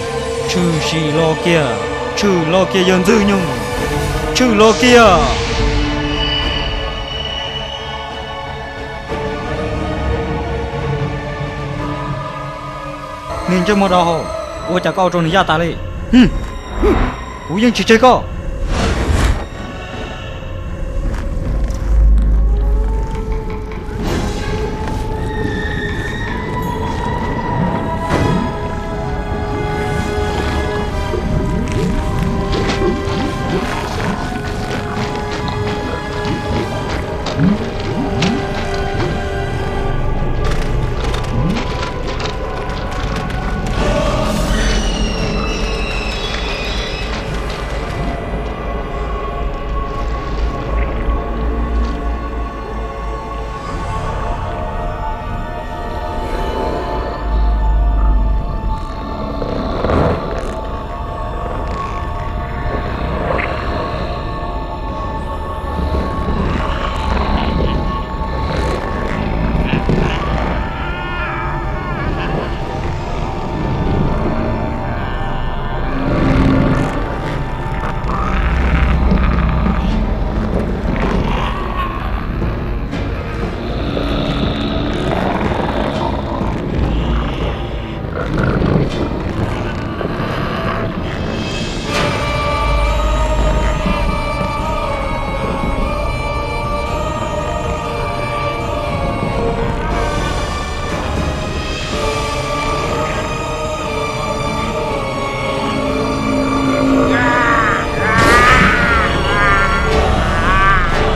tshwm sim los kiag, tshwm los kiag yawg Ntxwg Nyoog, tshwm los kiag. Niag ntsej muag dau hau, ua cas koj ua rau nws yaj tas li? Kuv yeej tsis tseg koj.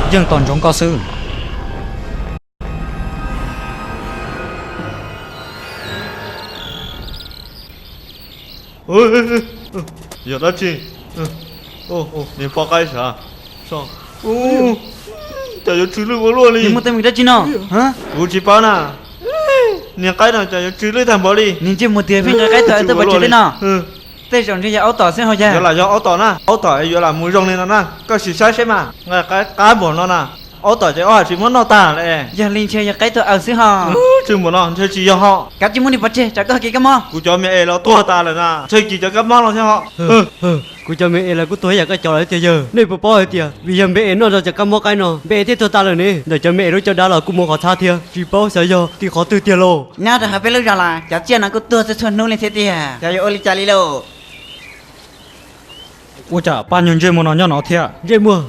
Yeej tos ntsoov koj xwb. Yog dab tsi? Niag poj qaib sav, cas yuav tsw lwj ua luaj li? Muaj teeb meem dab tsi no? Kuv tsis paub na. Niag qaib no cas yuav tsw lwj tag npaum li? Niag ntsej muag tiag, pheej nqa qaib tuaj tuaj pov tseg tej no. Tej zaum ntshe yog aub tom xwb ho yog. Yuav lam yog aub tom na, aub tom yuav lam mus zoo li no na, koj sim saib seb mas, nqa qaib qab npaum no na, aub tom ces aub hais tsis muab noj tag lawm. Yog li ntshe yog qaib tuag aws xwb ho. Tsw npaum no ntshe tsis yog ho. Kav tsij muab nws pov tseg, tsam koj hais kev kab mob. Kuv cov me es los tuag tas lawm na, ntshe kis cov kab mob los thiab ho. Kuv cov me es los kuj tuag ib yam koj cov lawm tiag yawg. Nej puas paub hais tias vim yog npe es noj rau cov kab mob qaib no, npe es thiaj tuag tas lawm ne? Ntawm cov me es lub caj dab los kuj mus qhov txhab thiab, tsis paub xyov yog tim qhov twg tiag lauj. Nyob rau hauv peb lub zos los cov tsiaj no kuj tuag txhua txhua hnub li thiab tiag, xyov yuav ua li cas li lauj. Ua cas pab nyuag ntsej muag no nyob no thiab? Ntsej muag,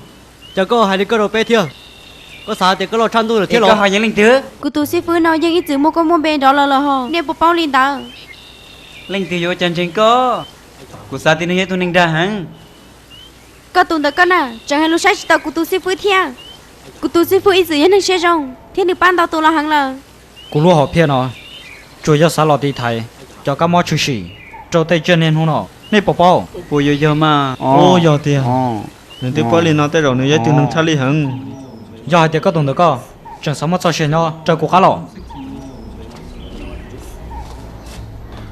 cas koj hais li koj rau peb thiab? Koj xav tias koj loj tshaj ntuj lawm thiab los? Koj ho yog leej twg? Kuv tus xib fwb no yeej ib txwm muaj koob muaj npe nrov lawm los ho, nej puas paub li ntawd? Leej twg yuav ua cas ntseeg koj? Kuv xav tias nws yog ib tug neeg dag heev. Koj tus ntawm koj na, tseem hais lus saib tsis taus kuv tus xib fwb thiab. Kuv tus xib fwb ib txwm yog neeg siab zoo thiab nws pab ntau tus los heev lawm. Kuv lub hom phiaj no tsuas yog xav los tiv thaiv cov kab mob tshwm sim rau tej tsiaj niaj hnub no, nej puas paub? Puas yuav yog mas? Yog tiag, nws twb paub li no tej zaum nws yog ib tug neeg tshaj lij heev. Yog hais tias koj tus ntawm koj tseem xav muaj txoj sia nyob raws kuv qab los.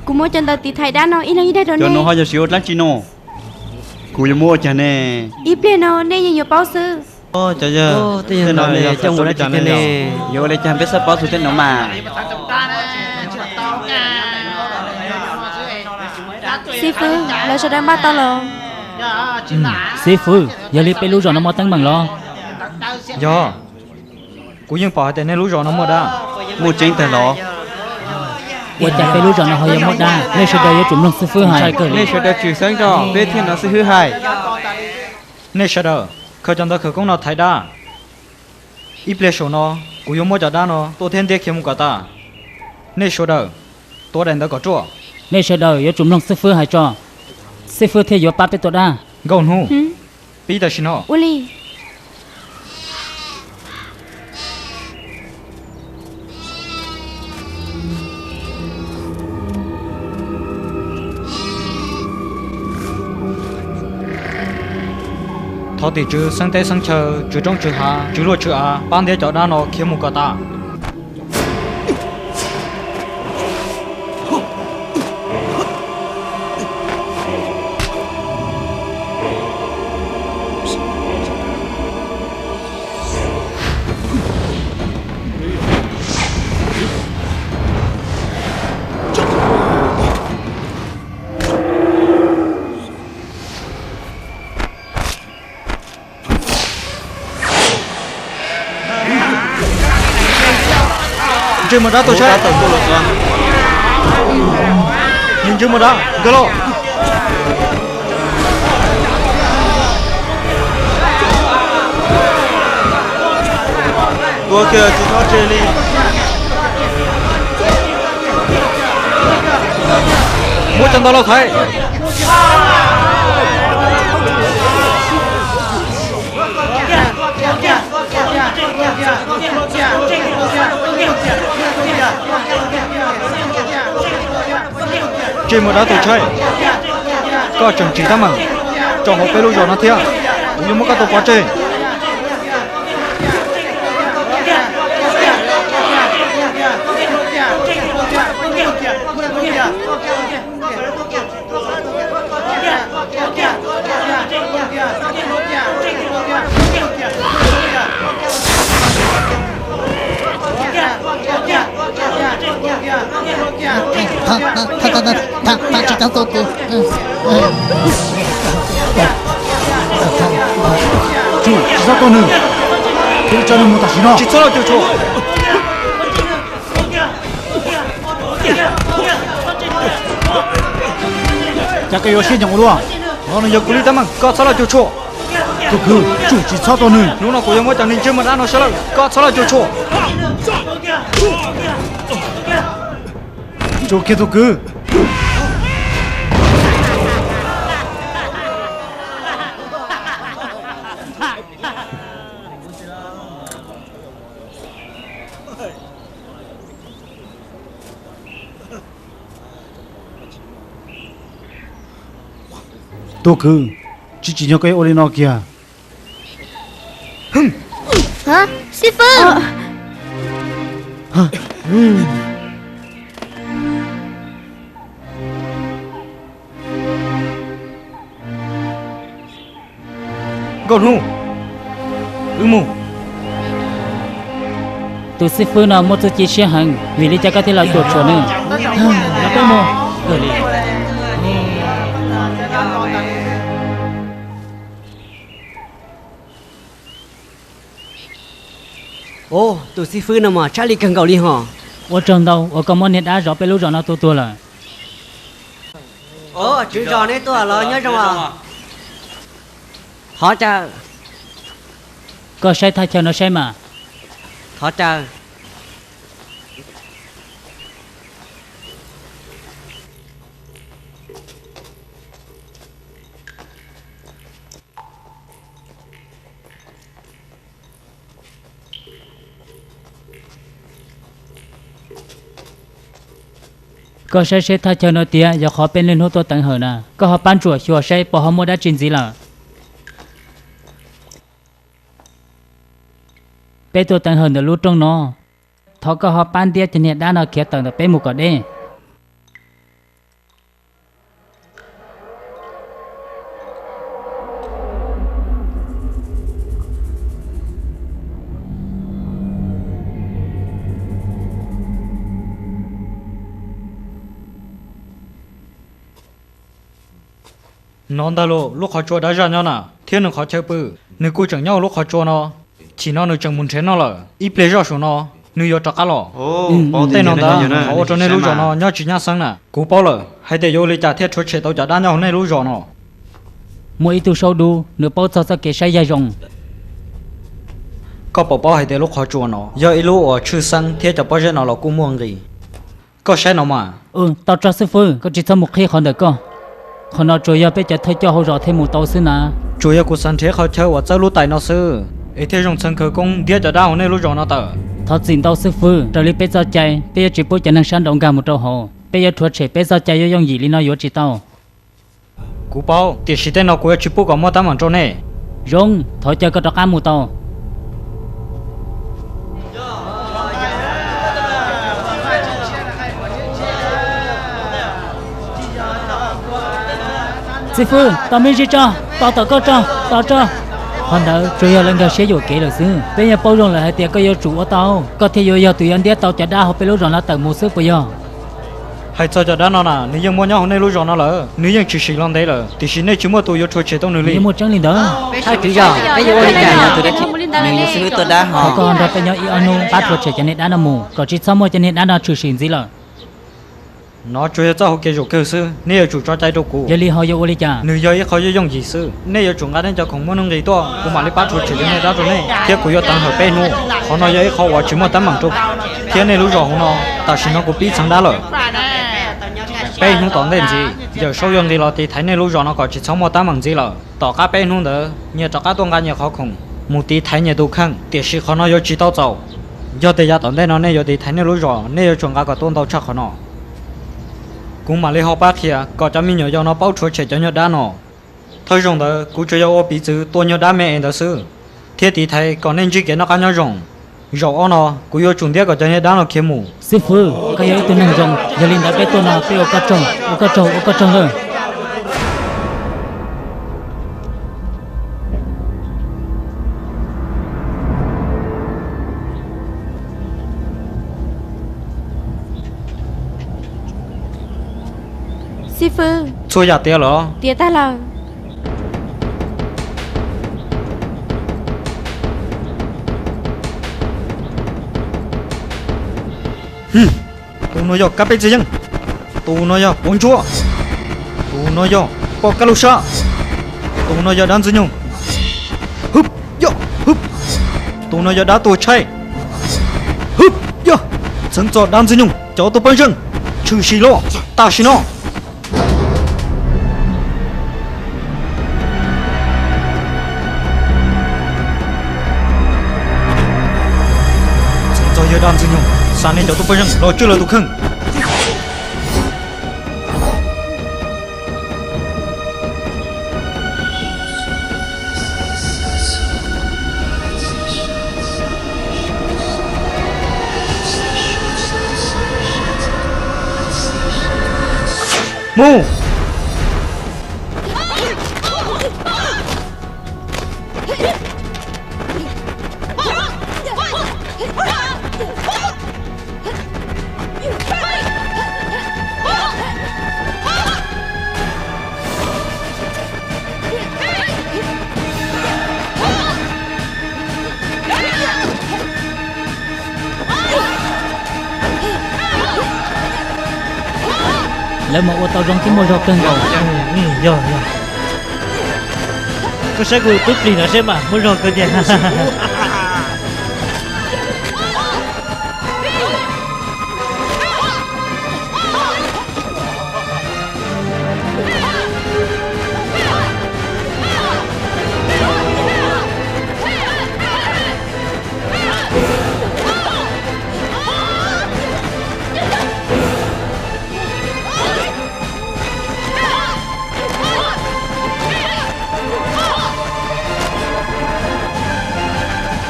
Kuv muab cov ntawd tiv thaiv dab no ib leeg ib daim rau nej. Cov no ho yog siv ua dlaab tsi no? Kuv yuav muab ua cas ne? Ib pliag no nej yeej yuav paub xwb. Cov yawg, tej no coj mus dab tsi thiab ne? Yuav ua li cas peb xav paub txog tej no mas. Xib fwb, lawv sawv daws npaj tau los? Xib fwb, yog li peb lub zos no muaj teeb meem los? Yog, kuv yeej pom hais tias nej lub zos no muaj dab. Muaj tseeb tag los? Ua cas peb lub zos no ho yuav muaj dab? Nej sawv daws yuav tsum mloog xib fwb hais. Nej sawv daws tsim xeeb tso peb thiaj hnov xib fwb hais. Nej sawv daws, khaws cov ntawv khawv koob no thaiv dab. Ib pliag saum no, kuv yuav muab cov dab no tua thiab ntiab khiav mus kom tas. Nej sawv daws, tuav daim ntawv kom ruaj. Nej sawv daws yuav tsum mloog xib fwb hais tso, xib fwb thiaj yuav pab peb tua dab. Nkauj hnub, pib tam sim no. Ua li. Thov tim tswv xeeb teb xeeb chaw, tswv roob tswv hav, tswv luaj tswv av pab ntiab cov dab no khiav mus kom tas. Ntsej muag dab tuag saib. Ntsej muag dab, nkag los. Tua kiag tsis txhob tseg li. Muab cov ntawd los thaiv. Ntsej muag dab tuag saib, koj tseem tsim tab meeg rau hauv peb lub zos no thiab, kuv yuav muab koj tua pov tseg. Tsis txhob los cuam tshuam. Cas koj yuav siab nyoos ua luaj? Qhov no yog kuv li tab meeg, koj txhob los cuam tshuam. Tus kwv, tsum tsis txhob tua nws. Hnub no kuv yuav muab cov neeg ntsej muag dab no sab lawm, koj txhob los cuam tshuam. Tsum kiag tus kwv. Tus kwv, tsis tsim nyog koj yuav ua li no kiag. Xib fwb, Nkauj Hnub, wb mus. Tus xib fwb no muaj txuj ci siab heev, vim li cas koj thiaj los cuam tshuam nws? Los peb mus. Tus xib fwb no mas tshaj lij kawg nkaus li hos. Ua tsaug ntau uas koj muab niag dab zov peb lub zos no tua tuag lawm. Tswv zos neb tuaj los nyob zoo os. Thov caw. Koj saib thaj chaw no saib mas. Thov caw. Koj saib seb thaj chaw no tiag yog qhov peb niaj hnub tuaj teev hawm na. Koj ho pab ntsuam xyuas saib puas ho muaj dab tsi ntxiv lawm. Peb tuaj teev hawm ntawm lub rooj no, thov koj ho pab ntiab cov niag dab no khiav tawm ntawm peb mus kom deb. Nov ntag lauj, lub qhov tsua dab zaj nyob na, thiab nws qhov chaw pw, nws kuj tseem nyob hauv lub qhov tsua no. Chim no nws tseem mus nrhiav noj lawm, ib pliag zoj saum no nws yuav rov qab los. Tej no ntawd qhov ua rau nej lub zos no nyob tsis nyab xeeb na. Kuv paub lawm hais tias yuav ua li cas thiaj rhuav tshem tau cov dab nyob hauv nej lub zos no. Muaj ib tug saub dub, nws paub txog txoj kev saib yaig zoo. Koj puas paub hais tias lub qhov tsua no yog ib lub uas tshwj xeeb thiab cov pob zeb no los kuj muaj nqis. Koj saib no mas. Tau tso xib fwb, koj tsis txhob mus qhib qhov ntawm koj. Qhov no tsuas yog peb cov thawj coj hauv zos thiaj mus tau xwb na. Tsuas yog kuv xav nrhiav qhov chaw uas txawb lub tais no xwb, es thiaj zoo txheej khawv koob ntiab cov dab hauv nej lub zos no tawm. Thov txim ntau xib fwb, raws li peb txoj cai, peb yuav tsis pub cov neeg sab nraud nkag mus rau hauv. Peb yuav rhuav tshem peb txoj cai yooj yooj yim li no yuav tsis tau. Kuv paub, tiam sis tej no kuv yuav tsis pub kom muaj teeb meem rau nej. Zoo, thov caw koj rov qab mus tau. Xib fwb, tos me ntsis tso, tos tom koj tso, tos tso. Qhov ntawd tsuas yog lawv nkag siab yuam kev lawm xwb. Peb yeej paub zoo lawm hais tias koj yuav tsum ua tau, koj thiaj yuav yog tus yuav ntiab tau cov dab hauv peb lub zos no tawm mus xwb puas yog? Hais txog cov dab no na, nws yeej muaj nyob hauv nej lub zos no lawm, nws yeej tshwm sim los ntev lawm, tiam sis nej tsis muaj tus yuav rhuav tshem tau nws li. Yeej muaj tseeb li ntawd. Thawj tswv zos, peb yuav ua li cas? Nws yog xib fwb tua dab ho. Thov koj nrog peb nyob ib ob hnub pab rhuav tshem cov niag dab no mus, kom tsis txhob muaj cov niag dab no tshwm sim ntxiv lawm. No tsuas yog txoj hauv kev zaum kawg xwb, nej yuav tsum tso cai rau kuv. Yog li ho yuav ua li cas? Nws yog ib qho yooj yooj yim xwb, nej yuav tsum nqa nej cov khoom muaj nuj nqis tuaj, kuv mam li pab rhuav tshem cov niag dab rau nej, thiab kuv yuav teev hawm peb hnub. Qhov no yog ib qho uas tsis muaj teeb meem rau, thiab nej lub zos hauv no tam sim no kuv pib txheev dab lawm. Peb hnub tom ntej ntxiv, Yawm Saub yuav nqis los tiv thaiv nej lub zos no kom tsis txhob muaj teeb meem ntxiv lawm. Tom qab peb hnub ntawd nyias rov qab tuaj nqa nyias qhov khoom mus tiv thaiv nyias tus kheej, tiam sis qhov no yuav tsis tau txaus. Yog tias yav tom ntej no nej yuav tiv thaiv nej lub zos, nej yuav tsum nqa kom tuaj ntau tshaj qhov no, kuv mam li ho pab qhia kom cov me nyuam yaus no paub rhuav tshem cov nyuag dab no. Thawj zaug ntawd kuv tsuas yog ua piv txwv tua nyuag dab me es ntawd xwb, thiab tiv thaiv kom nej ntsib kev noj qab nyob zoo. Zaum ob no kuv yuav tsum ntiab kom cov nyuag dab no khiav mus. Xib fwb, koj yog ib tug neeg zoo, yog li ntawd peb tuaj no peb ua koj tsaug, ua koj tsaug, ua koj tsaug lawm. Xib fwb. Txhua yam tiav lawm. Tiav tag lawm. Tus no yog kab peb txiv yeej. Tus no yog puav ntsuab. Tus no yog poj kab lub sab. Tus no yog dab ntxwg nyoog. Hwb, yog, hwb. Tus no yog dab tuag tshaib. Hwb, yog. Txheev txog dab ntxwg nyoog cov tuaj pab zeej, tshwm sim los tam sim no. Txog yawg dab ntxwg nyoog, xa nej cov tub pej xeem los tswj lawv tus kheej. Mus! Lawv mas ua tau zoo thiab muaj zog kawg nkaus. Yog, yog. Koj saib kuv twb plig no seb mas muaj zog kawg tiag.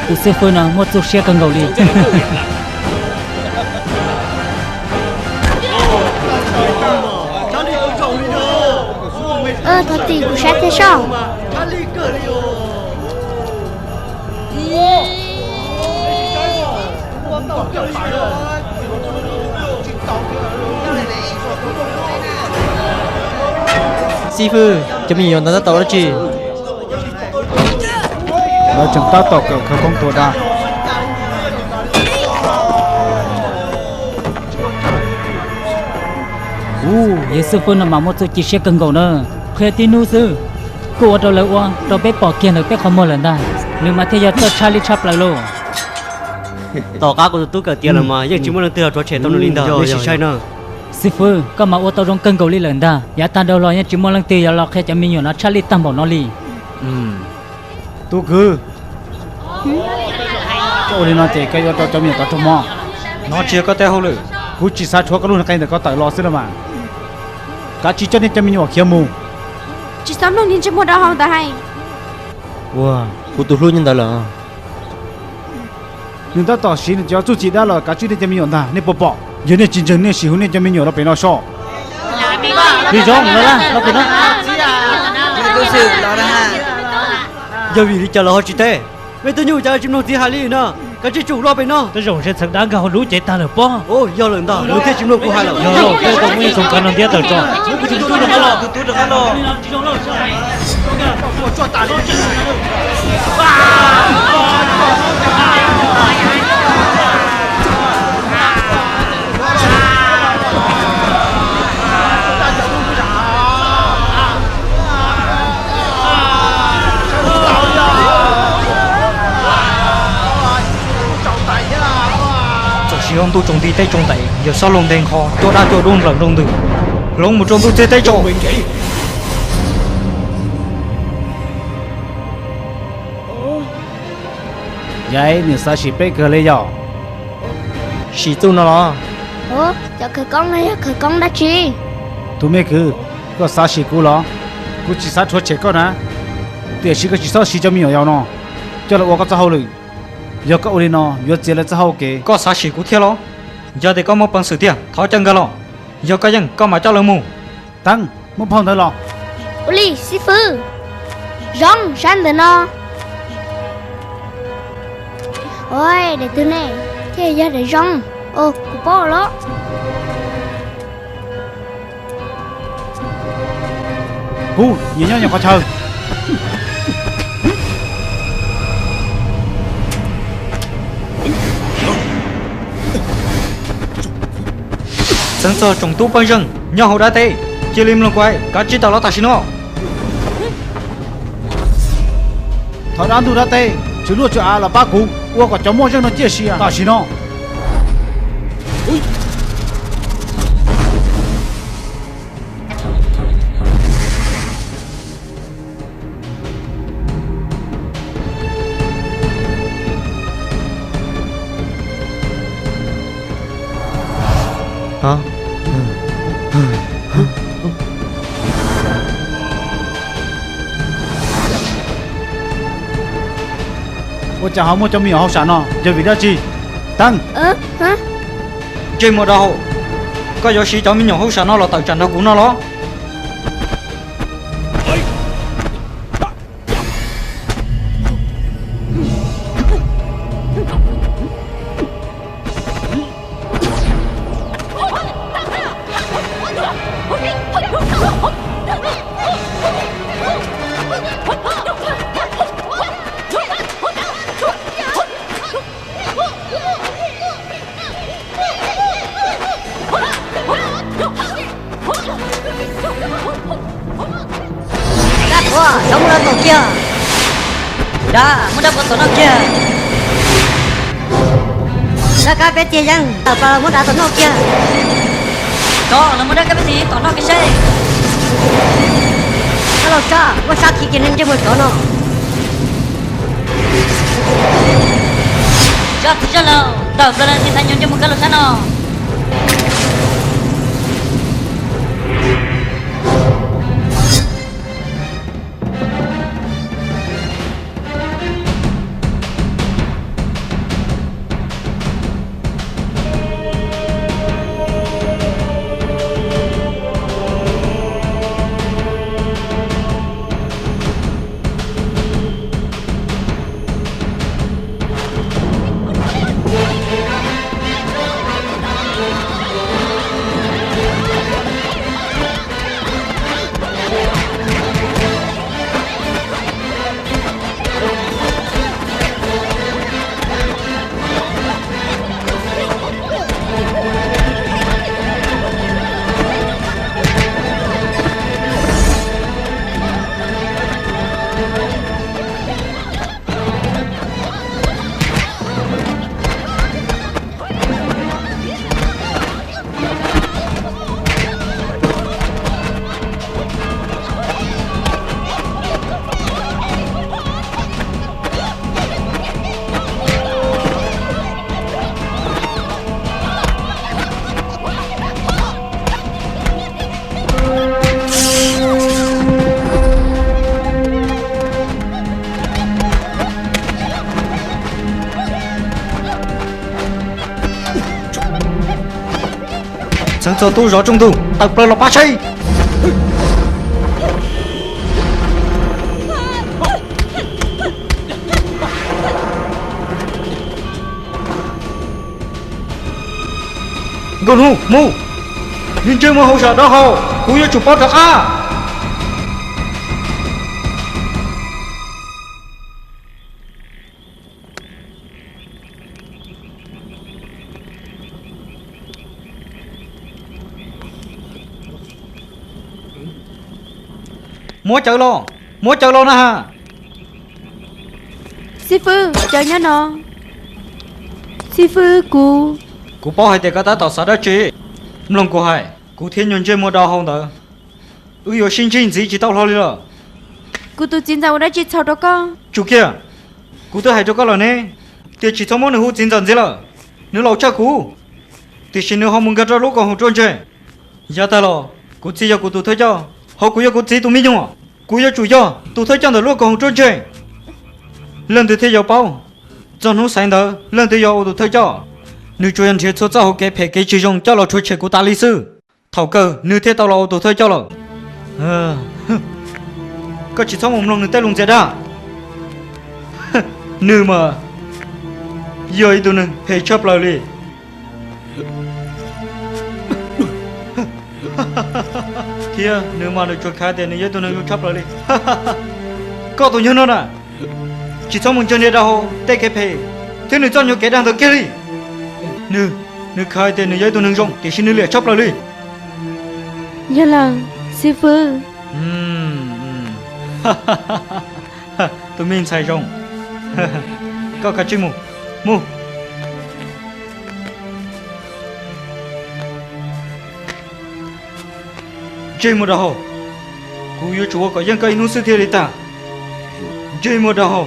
Tus xib fwb no muaj txuj siab kawg nkaus li. Thov txim, kuv sab thiab soj. Xib fwb, cov me nyuam ntawd tab tom ua dab tsi? Lawv tseem tab tom kawm khawv koob tua dab. Ub, yawg xib fwb no mas muaj txuj ci siab kawg nkaus na. Qhia tib hnub xwb, kuj ua rau lawv ua rau peb pom kiag ntawm peb qhov muag lawm ntag. Nws mas thiaj yog txawj tshaj lij tshaj plaws lauj. Tom qab kuv tus tub kawm tiav lawm mas yeej tsis muaj leej twg rhuav tshem tau nws li ntag, nej sim saib na. Xib fwb, koj mas ua tau zoo kawg nkaus li lawm ntag. Yav tag dhau los yeej tsis muaj leej twg yuav los qhia cov me nyuam no tshaj lij tag npaum no li. Tub kwv, koj ua li no ces koj yuav ua rau cov me nyuam tau raug mob. No tsis yog koj tej hauj lwm. Kuv tsis xav tshuav koj lub nqe ntawm koj tawm los xwb los mas. Kav tsij coj nej cov me nyuam khiav mus. Tsis txhob mloog niag ntsej muag dawb hau ntawd hais. Ua, kuv tus hlub nyob ntawd lawm. Nws tab tom siv nws cov txuj ci dab los kav tswj nej cov me nyuam ntag, nej puas pom? Yog nej tsis ntseeg nej sim hu nej cov me nyuam los pem no soj. Plig zoo, los pem no. Yog vim li cas los ho tsis teb? Mej twb nyuj cas tsis mloog txiv hais li no? Kav tsij tsum los pem no. Tej zaum ntshe txheem dab nkag hauv lub cev tag lawm pob. Yog lawm ntag, nws thiaj tsis mloog kuv hais lawm. Yog lauj, tej tau muaj ib tug kav no ntiab tawm tso. Txawm siv hlo ntuj tsaus nti teb tsaus ntev, yog xob laug nteg nqho cuaj dab cuaj dub nplawm nroo ntws, hloov mus rau ntuj txiag teb tsaus. Yog niam xav sim peb kawg li yog? Sim txuj no los? Cov khawv koob no yog khawv koob dab tsi? Tus me kwv, koj xav sim kuv los? Kuv tsis xav rhuav tshem koj na, tiam sis koj tsis txhob siv cov me nyuam yaus no coj los ua koj txoj hauj lwm. Yog koj ua li no yuav txiav lawv txoj hau kev. Koj xav sim kuv thiab los? Yog tias koj muaj peev xwm tiag thov caw nkag los, yog koj yeej koj mam coj lawv mus. Teeb, muab phau ntawd los. Ua li xib fwb. Zoo, sab ntawm no. Ua, daim twg ne? Thiaj yog daim zoo. Kuv paub los. Kuv nyiam nyob nyuam qhov chaw. Txheev txog tsoom tub pej xeem nyob hauv dab teb, cia li mloog kuv hais, kav tsij tawm los tam sim no. Thov dab ntug dab teb, tswv luaj tswv av los pab kuv ua kom cov muaj zeej no ciaj sia tam sim no. Ua cas ho muaj cov me nyuam hauj sam no, yog vim dab tsi? Teeb. Ntsej muag dab hau, koj yuav siv cov me nyuam hauj sam no los tawm tsam nrog kuv no los? Dab qhuas, cov muab dab tom kiag. Dab, muab dab puas tom noj kiag. Dab kab peb txiag yeeb, tawm plaws muab dab tom noj kiag. Tsov, los muab dab kab peb txiag tom noj kiag seb. Dab laug Sab, muab Sab khi kiag ntsej muag tsov no. Zaj txiv zaj laug, tawm plaws los ntxiv nthav nyuag ntsej muag dab laug Sab no. Txog tub zov rooj ntug, tawm plaws los pab saib. Nkauj Hnub, mus! Niag ntsej muag hauv sam dawb hau, kuv yuav tsum paub rov qab. Muab cawv los, muab cawv los na has. Xib fwb, cawv nyob no. Xib fwb, kuv... Kuv paub hais tias koj tab tom xav dab tsi. Mloog kuv hais, kuv thiab nyuag ntsej muag dawb hau ntawd, wb yuav sib ntsib ntxiv tsis tau hlo li lawm. Kuv tus txiv ntxawm ua dab tsi txhaum rau koj? Tsum kiag, kuv twb hais rau koj lawm ne, tias tsis txhob muab nws hu txiv ntxawm ntxiv lawm. Nws laus tshaj kuv, tiam sis nws ho mus nkag rau lub koom haum ruaj ntseg. Yav tag los kuv txiv yog kuv tus thawj coj, ho kuv yog kuv txiv tus me nyuam, kuv yuav tsum yog tus thawj coj ntawm lub koom haum ruaj ntseg. Leej twg thiaj yuav paub, txog hnub xaiv ntawd leej twg yuav ua tus thawj coj. Nws tsuas yog nrhiav txhua txoj hauv kev phem kev tsis zoo coj los rhuav tshem kuv tas li xwb. Thaum kawg nws thiaj tau los ua tus thawj coj lawm. Koj tsis txhob mus mloog nws tej lus ntxias dag. Nws mas yog ib tug neeg phem tshaj plaws li. Thiab nws mas nws tsuas khav tias nws yog ib tug neeg zoo tshaj plaws li. Koj tus nyuag no na, tsis txhob mus ntseg niag dawb hau tej kev phem thiab nws txoj nyuag kev dag ntawd kiag li. Nws, nws khav tias nws yog ib tug neeg zoo tiam sis nws liam tshaj plaws li. Yog lawm, xib fwb. Tus me ntxhais zoo, koj kav tsij mus, mus. Ntsej muag dawb hau, kuv yuav tsum ua kom yeej koj ib hnub xwb thiaj li tag. Ntsej muag dawb hau.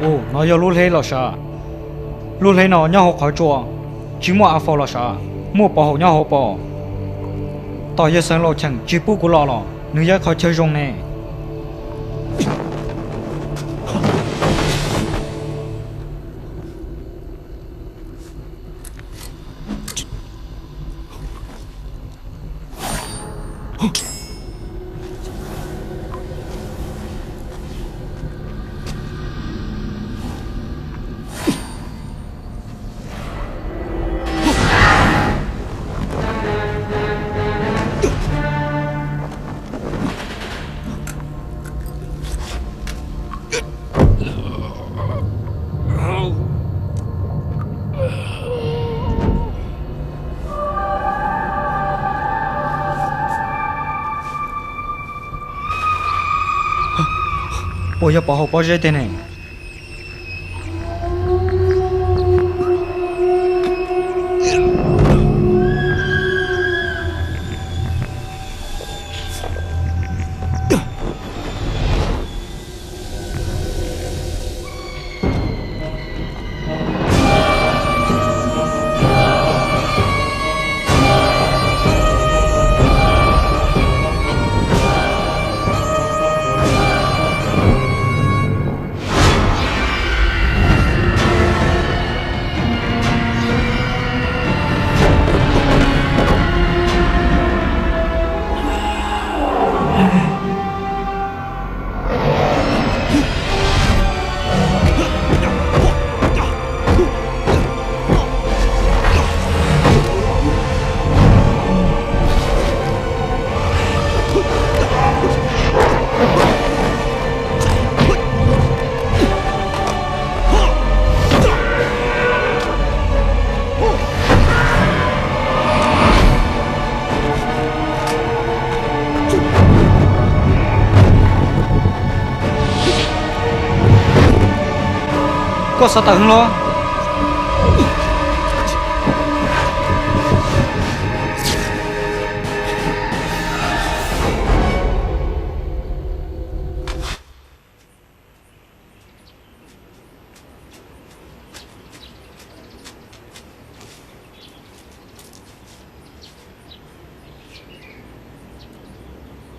Ua, no yog lub hleb los sav. Lub hleb no nyob hauv qhov tsua, tsis muaj a faus los sav, muaj pov haum nyob hauv pob. Tos yawg Xeev Laus cheem tsis pub kuv los los nws yog ib qhov chaw zoo ne. Puas yog pov haum pob zeb tiag ne? Koj xav tawm heev los?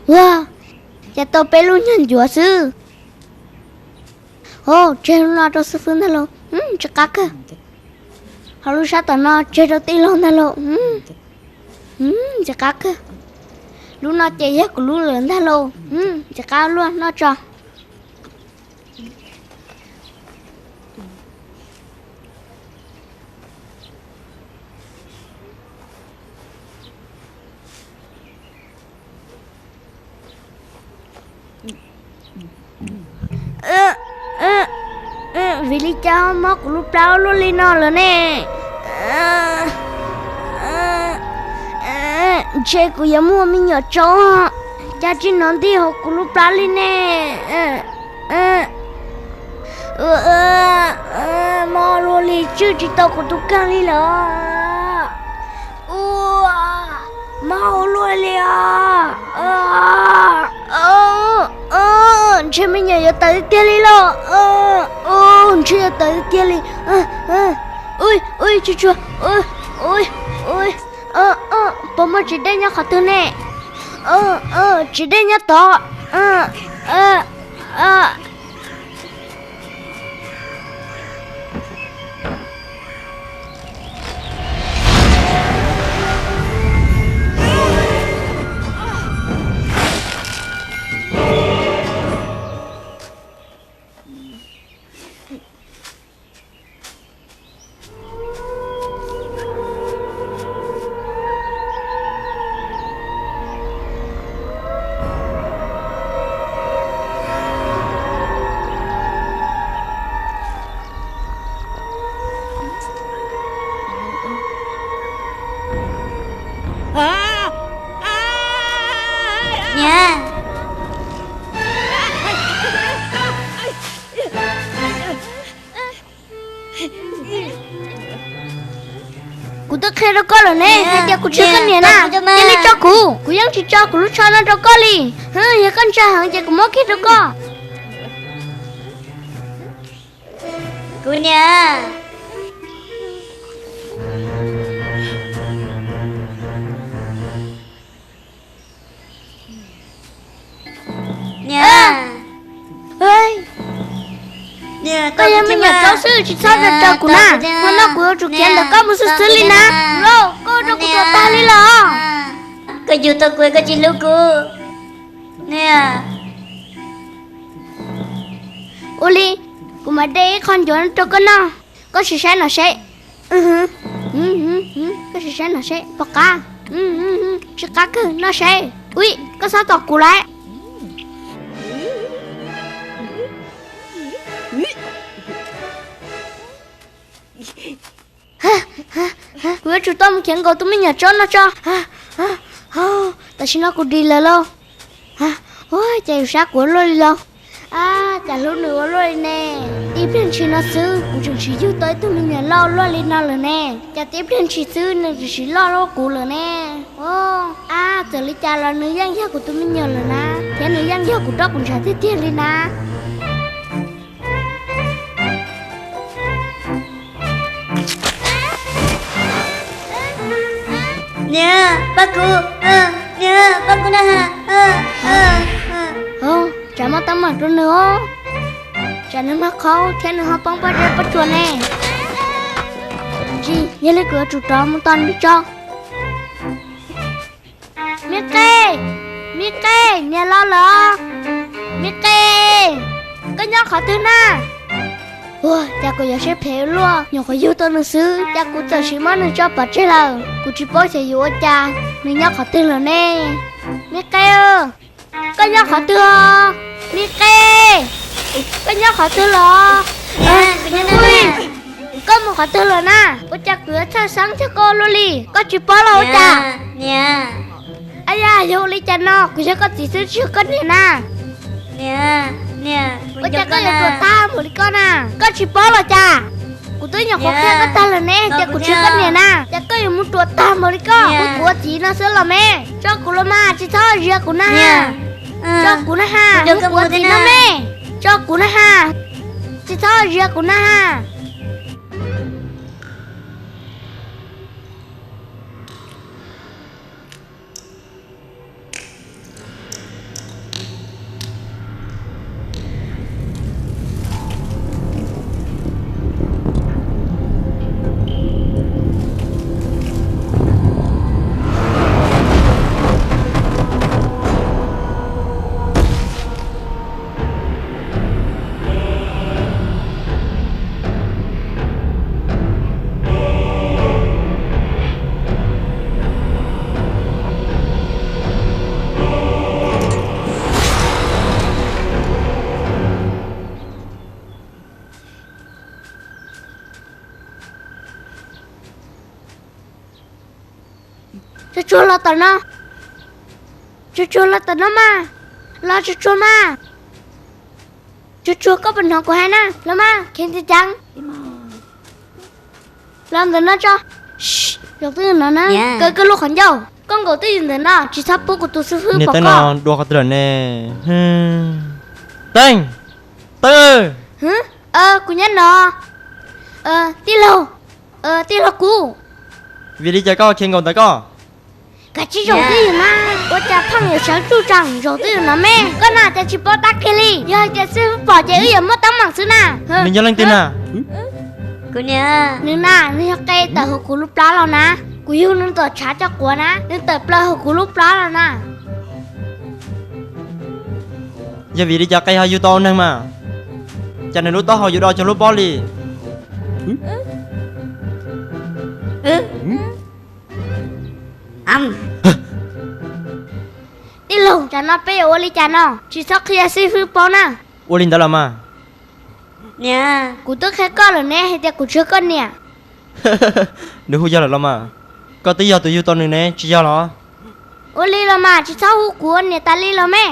Ua, cas tau peb lub nyuag ncuav xwb. Au, tseg lub no rau xwb xwb ntag lauj, tsis qab kawg. Ho lub sab tom no tseg rau tij laug ntag lauj, tsis qab kawg. Lub no ces yog kuv lub lawm ntag lauj, tsis qab luaj noj tso. Vim li cas mob kuv lub plab luaj li no lawm ne? Ntshe kuv yuav muaj me nyuam tsaub, cas tsis hnov nti hauv kuv lub plab li ne. Mob luaj li, tswj tsis tau kuv tus kheej li lawm. Ua, mob luaj li os. Ntshe me nyuam yuav tawv tiag tiag li lauj. Ntshe yuav tawv tiag tiag li. Ui, ui, tsuag tsuag. Ui, ui, ui. Puas muaj tsis dej nyob qhov twg ne? Tsis dej nyob tod. Niam, kuv twb qhia rau koj lawm ne, hais tias kuv tsis yog koj niam na, cia li tso kuv, kuv yeej tsis tso kuv lub tsho no rau koj li. Yog koj ntshai heev ces kuv muab kiag rau koj. Kuv niam. Niam, koj yog me nyuam tsaub xwb, tsis txhob rau rau kuv na. Hmo no kuv yuav tsum khiav ntawm koj mus xwb xwb li na. Lauj, koj ua rau kuv ruam tag li los. Koj yug tau kuv, koj tsis hlub kuv. Niam, ua li, kuv mam de ib qho ncuav rau koj noj. Koj sim saib no seb. Koj sim saib no seb puas qab. Tsis qab kawg, noj seb. Ui, koj xob tom kuv lawm. Kuv yuav tsum tau mus khiav nkaus tus me nyuam tsaub no tso. Tam sim no kuv dim lawm lauj. Ua cas yus sab kuv ua luaj li lauj. Ab, cas hlub nws ua luaj li ne. Tib pliag ntshis no xwb kuv tseem sim yug tau ib tug me nyuam loj luaj li no lawm ne. Cas tib pliag ntshis xwb nws tseem sim loj luaj kuv lawm ne. Ab, txawm li cas los nws yeej yog kuv tus me nyuam lawm na, thiab nws yeej yog kuv roj kuv ntshav tiag tiag li na. Niam, pab kuv, niam, pab kuv na. Tsam muab teeb meem rau nws os, tsam nws mag qhaub thiab nws ho poob pob zeb pob tsuas ne. Tsis, yog li kuv yuav tsum rov mus tos nws tso. Me Qe, Me Qe, niam los lawm. Me Qe, koj nyob qhov twg na? Ua cas kuv yuav siab phem ua luaj, nyuam qhuav yug tau nws xwb, cas kuv txawm sim muab nws tso pov tseg lawm. Kuv tsis paub xyov yuav ua cas, nws nyob qhov twg lawm ne? Me Qe, koj nyob qhov twg os? Me Qe, koj nyob qhov twg los? Koj mus qhov twg lawm na? Ua cas kuv yuav txhawj xeeb txog koj luaj li, koj tsis paub los ua cas? Niam, ab yam, yog ua li cas no, kuv yog koj txiv xwb tsis yog koj niam na. Niam, Ua cas koj yuav ruam tag npaum li koj na? Koj tsis paub los cas? Kuv twb nyuam qhuav qhia koj tag lawm ne, tias kuv tsis yog koj niam na, cas koj yuav mus ruam tag npaum li koj? Kuv ua txiv no xwb los me. Tso kuv los mas, tsis txhob ziav kuv na ha. Tso kuv na ha, kuv ua txiv no me. Tso kuv na ha, tsis txhob ziav kuv na ha. Tsuag tsuag los tom no. Tsuag tsuag los tom no mas. Los tsuag tsuag mas. Tsuag tsuag, koj puas hnov kuv hais na? Los mas, kheev tiag ceev. Los ntawm no tso. Zoo twj ywm no na. Kaw koj lub qhov ncauj. Koj nkaum twj ywm ntawm no, tsis txhob pub kuv tus xib fwb pom koj. Dua qhov twg lawm ne? Teej, Teej. Kuv nyob no. Tij laug, tij laug kuv. Vim li cas koj khiav nkaum ntawd koj? Kav tsij zaum twj ywm mas, ua cas pheej yuav sawv tsuj tsees zaum twj ywm no me? Koj na cas tsis paub tab kiag li, yog hais tias xib fwb pom ces wb yuav muaj teeb meem xwb na. Nws yog leej twg na? Nws na, nws yog qe tawm hauv kuv lub plab los na. Kuv yug nws tom tshav coj quav na, nws tawm plaws hauv kuv lub plab los na. Yog vim li cas qe ho yug tau neeg mas? Cas nws lub taub hau yuav do cuag lub pob li? Tij laug, tsam no peb yuav ua li cas no? Tsis txhob qhia xib fwb paub na. Ua li ntawd los mas. Kuv twb qhia koj lawm ne hais tias kuv tsis yog koj niam. Nws hu yog lawm los mas. Koj twb yog tus yug tau nws ne, tsis yog los? Ua li los mas, tsis txhob hu kuv ua niam tas li los me.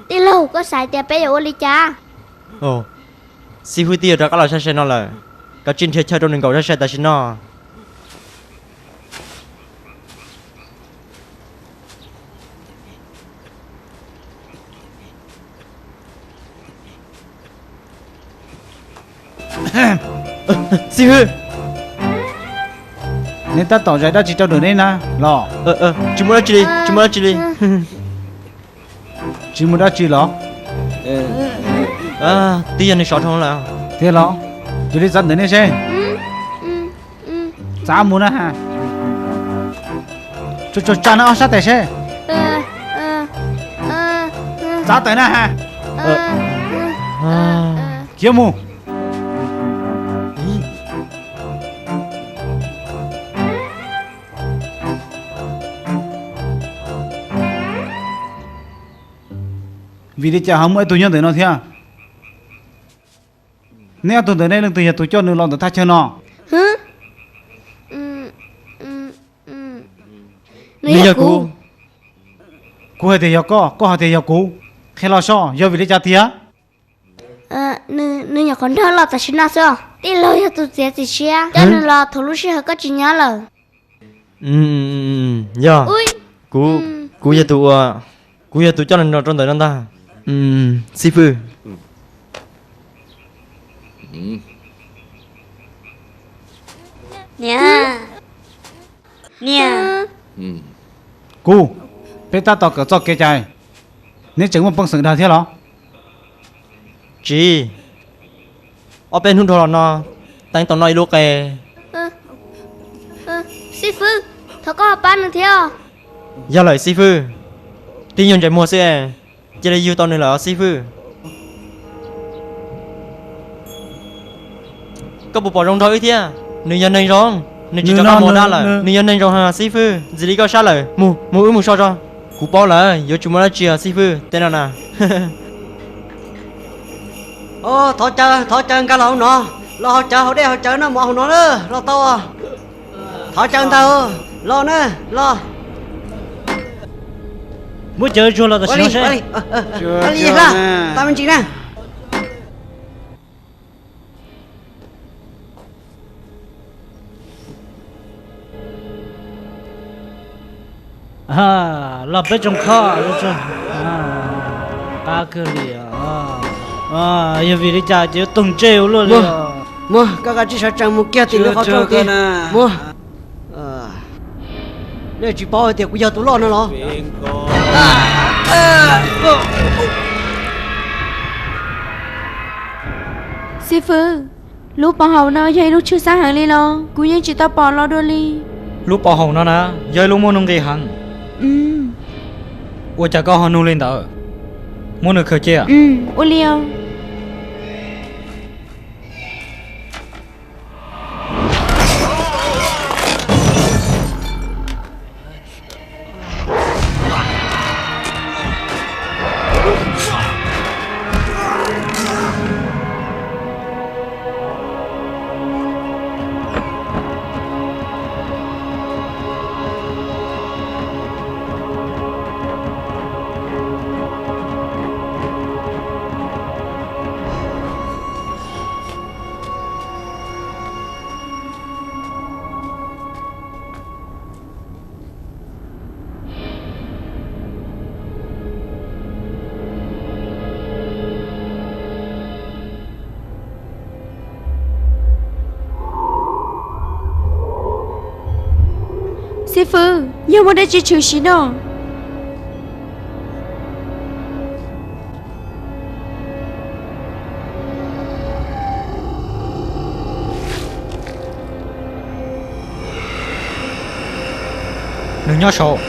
Tij laug, koj xav tias peb yuav ua li cas? Xib fwb twb yuav rov qab los sab sai no lawm, kav tsij nrhiav chaw rau nws nkaum sab sai tam sim no. Xib fwb, neb tab tom zais dab tsi rau nram neb na los? Tsis muaj dab tsi li, tsis muaj dab tsi li. Tsis muaj dab tsi los? Twb yog nws sov dhau lawm. Tiag los? Cia li txav ntawm nej seb. Txav mus na ha. Tsuag tsuag tsa na ob sab tes seb. Txav tawm na ha. Khiav mus. Vim li cas ho muaj ib tug nyob ntawm no thiab? Neb ob tug ntawm nej leej twg yog tus coj nws los ntawm thaj chaw no? Nws yog kuv. Kuv hais tias yog koj, koj hais tias yog kuv. Qhia los soj, yog vim li cas tiag? Nws nyuam qhuav nrog los tam sim no xwb. Tij laug yog tus txiav txim siab coj nws los thaum lub sij hawm koj tsis nyob lawm. Yog, kuv, kuv yog tus ua, kuv yog tus coj nws los rau ntawm no ntag. Xib fwb. Niam, niam. Kuv, peb tab tom kawm txoj kev cai, neb tseem muaj peev xwm dag thiab los? Tsis, ob peb hnub dhau los no, teeb tau noj ib lub qe. Xib fwb, thov koj pab nws thiab. Yog lawm xib fwb, tib nyuag ntsej muag xwb, cia li yug tau nws lawm xib fwb. Koj puas pom zoo nraug wb thiab? Nws yog neeg zoo, nws tsis rov qab mus ua dab lawm, nws yog neeg zoo heev xib fwb. Ntxiv li koj sab lawm, mus, mus wb mus so tso. Kuv paub lawm, yuav tsis muaj dab tsi os xib fwb, tej no na. Thov caw, thov caw nkag los hauv no, los haus cawv haus dej haus cawv noj mov hauv no na, los tau. Thov caw ntag, los na, los. Muab cawv tsuag los tam sim no seb. Tab me ntsis na. Los peb tsoom khob, qab kawg li. Yog vim li cas ces yuav toog ntsej ua luaj li. Muab koj kav tsij sawv tsees mus kiag tim lub qhov rooj tid. Muab. Nej tsis paub hais tias kuv yog tus loj no los? Xib fwb, lub pov haum no yog ib lub tshwj xab heev li los? Kuv yeej tsis tau pom los dua li. Lub pov haum no na, yog ib lub muaj nuj nqis heev. Ua cas koj ho nug li ntawd? Muab nws khaws cia. Ua li os. Xib fwb, yog muaj dab tsi tshwm sim no? Nws nyob saud.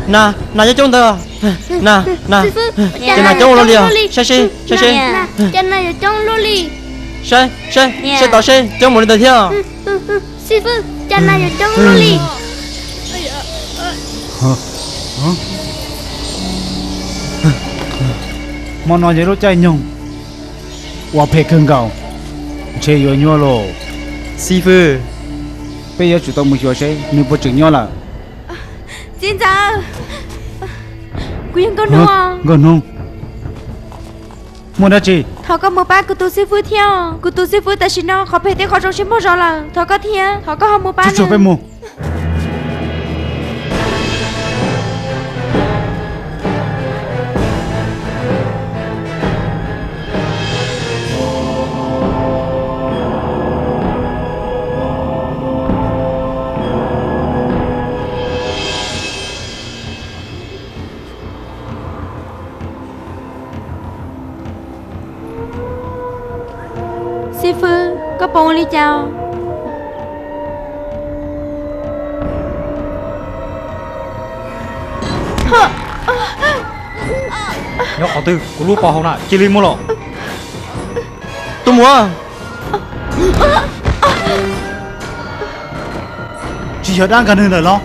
Nas, nas coob coob ntawd. Nas, nas, ces nas coob ua luaj li os. Saib seb, saib seb. Cas nas yuav coob luaj li. Saib, saib, saib tod seb, coob npaum li ntawd thiab. Xib fwb, cas nas yuav coob luaj li. Hmo no yog lub caij nyoog uas phem kawg nkaus, ntshe yuav nyuaj lauj. Xib fwb, peb yuav tsum tau mus xyuas seb nws puas tseem nyob lawm. Txiv ntxawm, kuv yog Nkauj Hnub. Nkauj Hnub, muaj dab tsi? Thov koj mus pab kuv tus xib fwb thiab. Kuv tus xib fwb tam sim no qhov phem thiab qhov zoo sib muag zog lawm. Thov koj thiab, thov koj ho mus pab. Tsuag tsuag peb mus. Xib fwb, koj puas ua li cas? Nyob qhov twg? Kuv lub pov haum na, cia li mus los. Tuaj mus. Tsis yog dab nkag nws ntawm los.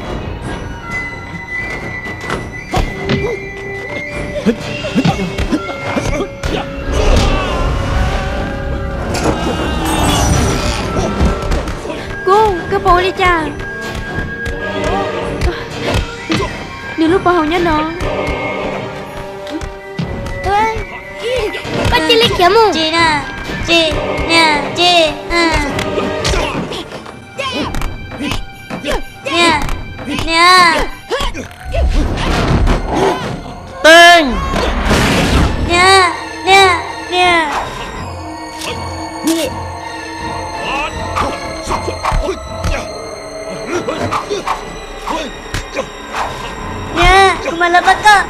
Kub, koj puas ua li cas? Nws lub pov haum nyob no. Koj cia li khiav mus. Tsis, tsis, tsis. Niam, niam. Teej. Niam, niam, niam. Niam, kuv mam los pab koj.